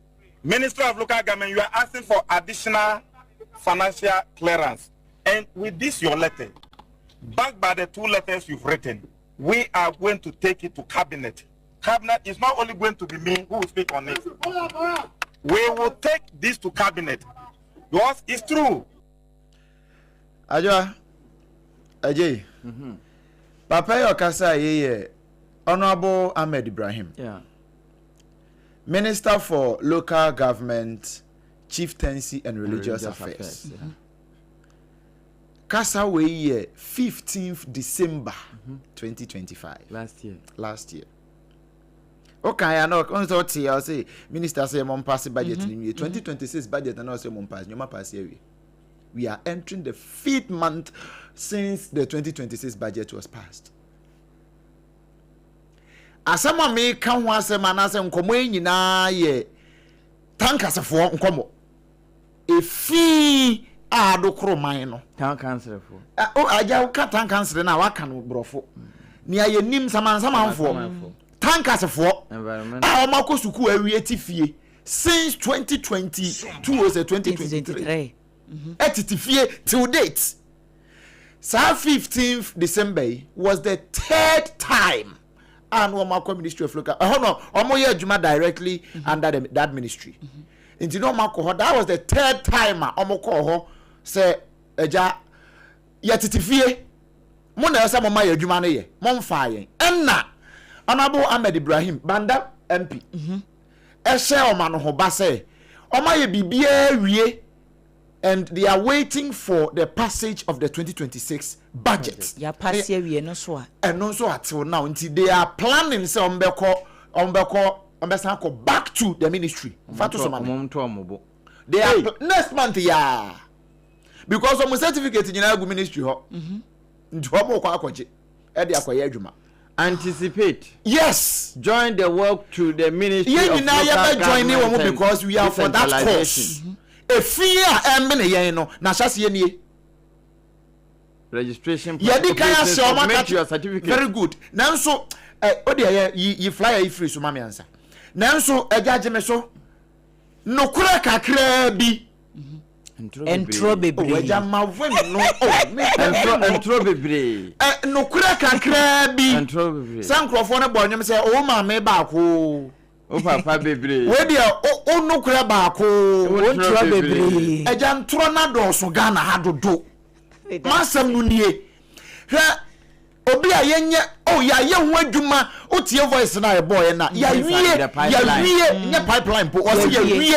[SPEAKER 12] Minister of Local Government, you are asking for additional financial clearance. And with this, your letter, backed by the two letters you've written, we are going to take it to cabinet. Cabinet is not only going to be me who will speak on it. We will take this to cabinet. Because it's true.
[SPEAKER 3] Adwoa, Agyei, mm-hmm. Papa yi ɔkasa yi yɛ Honorable Ahmed Ibrahim.
[SPEAKER 2] Yeah.
[SPEAKER 3] Minister for Local Government, Chieftaincy and Religious, and Religious Affairs. Affairs yeah. Kasa wei yɛ 15th December 2025.
[SPEAKER 2] Last year.
[SPEAKER 3] Last year. Okay, I know. Ɔn sɛ ɔte ya ɔsɛ minister sɛ mo mpaase budget ni nwie. 2026 budget na ɔsɛ mo mpaase nyɔma paase awie. We are entering the fifth month since the 2026 budget was passed. Asɛm a meka ho asɛm anaasɛ nkɔmɔ yi nyinaa yɛ tankasefoɔ nkɔmɔ. Efi a adokoro man no.
[SPEAKER 2] Town council fo.
[SPEAKER 3] Agya woka town council no a waka no borɔfo. Nea yɛnim samansamanfoɔ, tankasefoɔ a wɔn akɔ sukuu awie ti fie since 2022 o sɛ 2023 ɛtete fie till date. Saa 15th December yi was the third time a na wɔn akɔ ministry of local ɛhɔ no wɔn yɛ adwuma directly mm -hmm. under the, that ministry. Mm -hmm. Nti na wɔn akɔ hɔ that was the third time a wɔn kɔɔ hɔ sɛ ɛgya yɛtete fie mo na ɛsɛ mo ma yɛ adwuma no yɛ mo nfa yɛn ɛnna Honourable Ahmed Ibrahim Banda MP ɛhyɛ wɔn ano ho ba sɛ wɔn ayɛ biribiara wie and they are waiting for the passage of the 2026 budget.
[SPEAKER 1] Yɛapase awie no so a.
[SPEAKER 3] Ɛno nso atew now nti they are planning sɛ wɔn bɛkɔ wɔn bɛkɔ wɔn bɛsan akɔ back to the ministry. Fa to so ma me. They are next month yaa because wɔn certificate nyinaa gu ministry hɔ nti wɔn kɔ akɔgye ɛde akɔyɛ adwuma.
[SPEAKER 2] Anticipate.
[SPEAKER 3] Yes.
[SPEAKER 2] Join the work to the ministry
[SPEAKER 3] yɛn
[SPEAKER 2] of
[SPEAKER 3] nyinaa
[SPEAKER 2] local
[SPEAKER 3] yɛbɛ join ne wɔn
[SPEAKER 2] government and
[SPEAKER 3] because we are for that cause.
[SPEAKER 2] decentralization.
[SPEAKER 3] Efi a ɛmene yɛn no n'ahyɛseɛ nie.
[SPEAKER 2] Registration
[SPEAKER 3] Yɛdi kan
[SPEAKER 2] process,
[SPEAKER 3] ahyɛ wɔn
[SPEAKER 2] submit
[SPEAKER 3] aka
[SPEAKER 2] your certificate.
[SPEAKER 3] very good nanso ɛ o deɛ yɛ yi yi flyer yi firi so ma mi ansa nanso ɛgya gye me so nokorɛ kakraa bi.
[SPEAKER 1] Ntorɔ bebree.
[SPEAKER 3] O ɛgya ma vim no o me
[SPEAKER 2] Ntorɔ ntorɔ bebree.
[SPEAKER 3] Ɛ nokorɛ kakraa bi.
[SPEAKER 2] Ntorɔ bebree.
[SPEAKER 3] Sɛ nkurɔfoɔ no bɔ nnwom sɛ o maame baako.
[SPEAKER 2] O papa bebree.
[SPEAKER 3] Wei deɛ o o nokorɛ baako.
[SPEAKER 2] O ntorɔ bebree.
[SPEAKER 3] Ɛgya ntorɔ no adɔɔso Ghana ha dodo. M'asɛm no nie. Hwɛ obi a yɛnyɛ oh yɛayɛ ho adwuma wotie voice no a yɛbɔɔyɛ no a yɛawie yɛawie nyɛ pipeline mpo ɔse yɛawie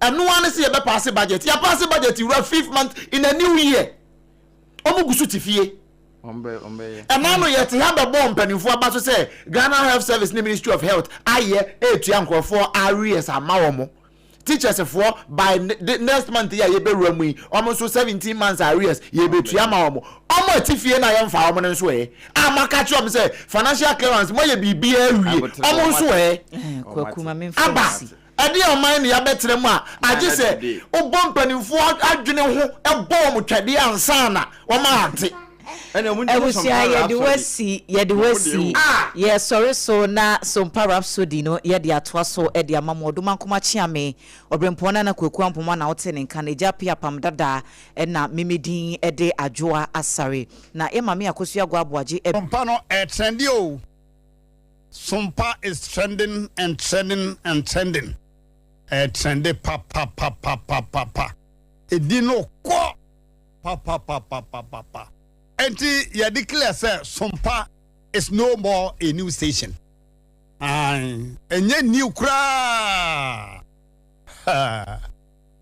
[SPEAKER 3] ɛno ara ne sɛ yɛbɛpaase budget yɛapaase budget wura fifth month in a new year ɔmo gu so te fie ɛna no yɛte ha bɛbɔɔ mpanimfoɔ aba so sɛ Ghana Health Service ne Ministry of Health ayɛ ɛretua nkurɔfoɔ arrears ama wɔn Teachers foɔ by next month yi a yɛbɛwura mu yi wɔn nso 17 months arrears yɛbɛtua ama wɔn. Wɔn a ɛte fie no a yɛmfa wɔn no nso ɛ? A moaka akyerɛ wɔn sɛ financial clearance moayɛ biribiara awie wɔn nso ɛ? Aba ɛdeɛ ɔman ne yɛabɛtena mu a agye sɛ wobɔ mpanimfoɔ adwene ho bɔ wɔn twɛdeɛ ansa na wɔn ate.
[SPEAKER 1] Abusua yɛde wo asi yɛde wo asi yɛsɔre so na Sompa Rhapsody no yɛde atoa so de ama mo Ɔdomankoma Kyeame Ɔbrempɔn Nana Kwaku Ampoma na wote ne nka no Agya Appiah Apam Dada na me me din de Adwoa Asare na yɛ Maame Akosua Agua Aboagye
[SPEAKER 13] Sompa no ɛtrendi oo. Sompa is trending and trending and trending. Ɛtrendi papapapapapa. Edin no kɔ. Papapapapapa. Enti yɛ declare sɛ Sompa is no more a new station. Ae, ɛnyɛ new koraa.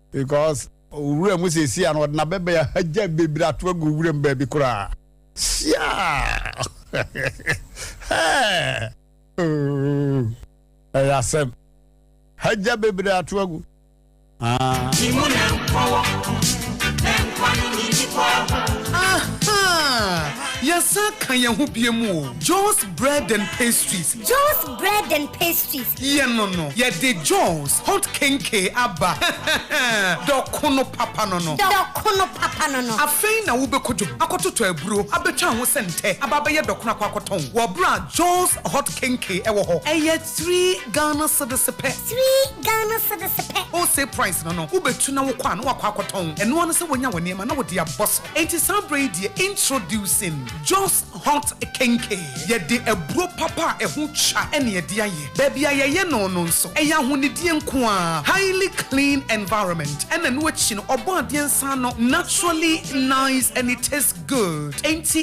[SPEAKER 13] Because owura mu sɛsi a no ɔde n'abɛbɛn ahagya bebree ato agu owura mu baabi koraa. Hyia! Hɛɛ! Ɛyɛ asɛm. Hagya bebree ato agu. Ah.
[SPEAKER 14] Aha! Yɛsan ka yɛn ho biom o, Joe's Bread and Pastries.
[SPEAKER 15] Joe's Bread and Pastries.
[SPEAKER 14] Yɛ no no, yɛde Joe's Hot Kenkey aba, dɔkono papa no no.
[SPEAKER 15] Dɔkono papa no no.
[SPEAKER 14] Afei na wobɛkɔ dwom akɔtotɔ aburo abɛtwa ho sɛ ntɛ aba abɛyɛ dɔkono akɔ akɔtɔn wɔ berɛ a Joe's Hot Kenkey wɔ hɔ. Ɛyɛ Three Ghana cedis pɛ.
[SPEAKER 15] Three Ghana cedis pɛ.
[SPEAKER 14] Wholesale price no no, wobɛtu na wokɔ a na wakɔ akɔtɔn. Ɛno ara ne sɛ woanya wo nneɛma na wode abɔ so. Enti saa berɛ yi deɛ, introducing Jos Hot Kenkey. Yɛde aburo papa a ɛho twa na yɛde ayɛ. Baabi a yɛyɛ no no nso, ɛyɛ ahonidie nko ara, highly clean environment, ɛna ɛno akyi no, ɔbɔadeɛ nsa ano, naturally nice and it tastes good. Enti.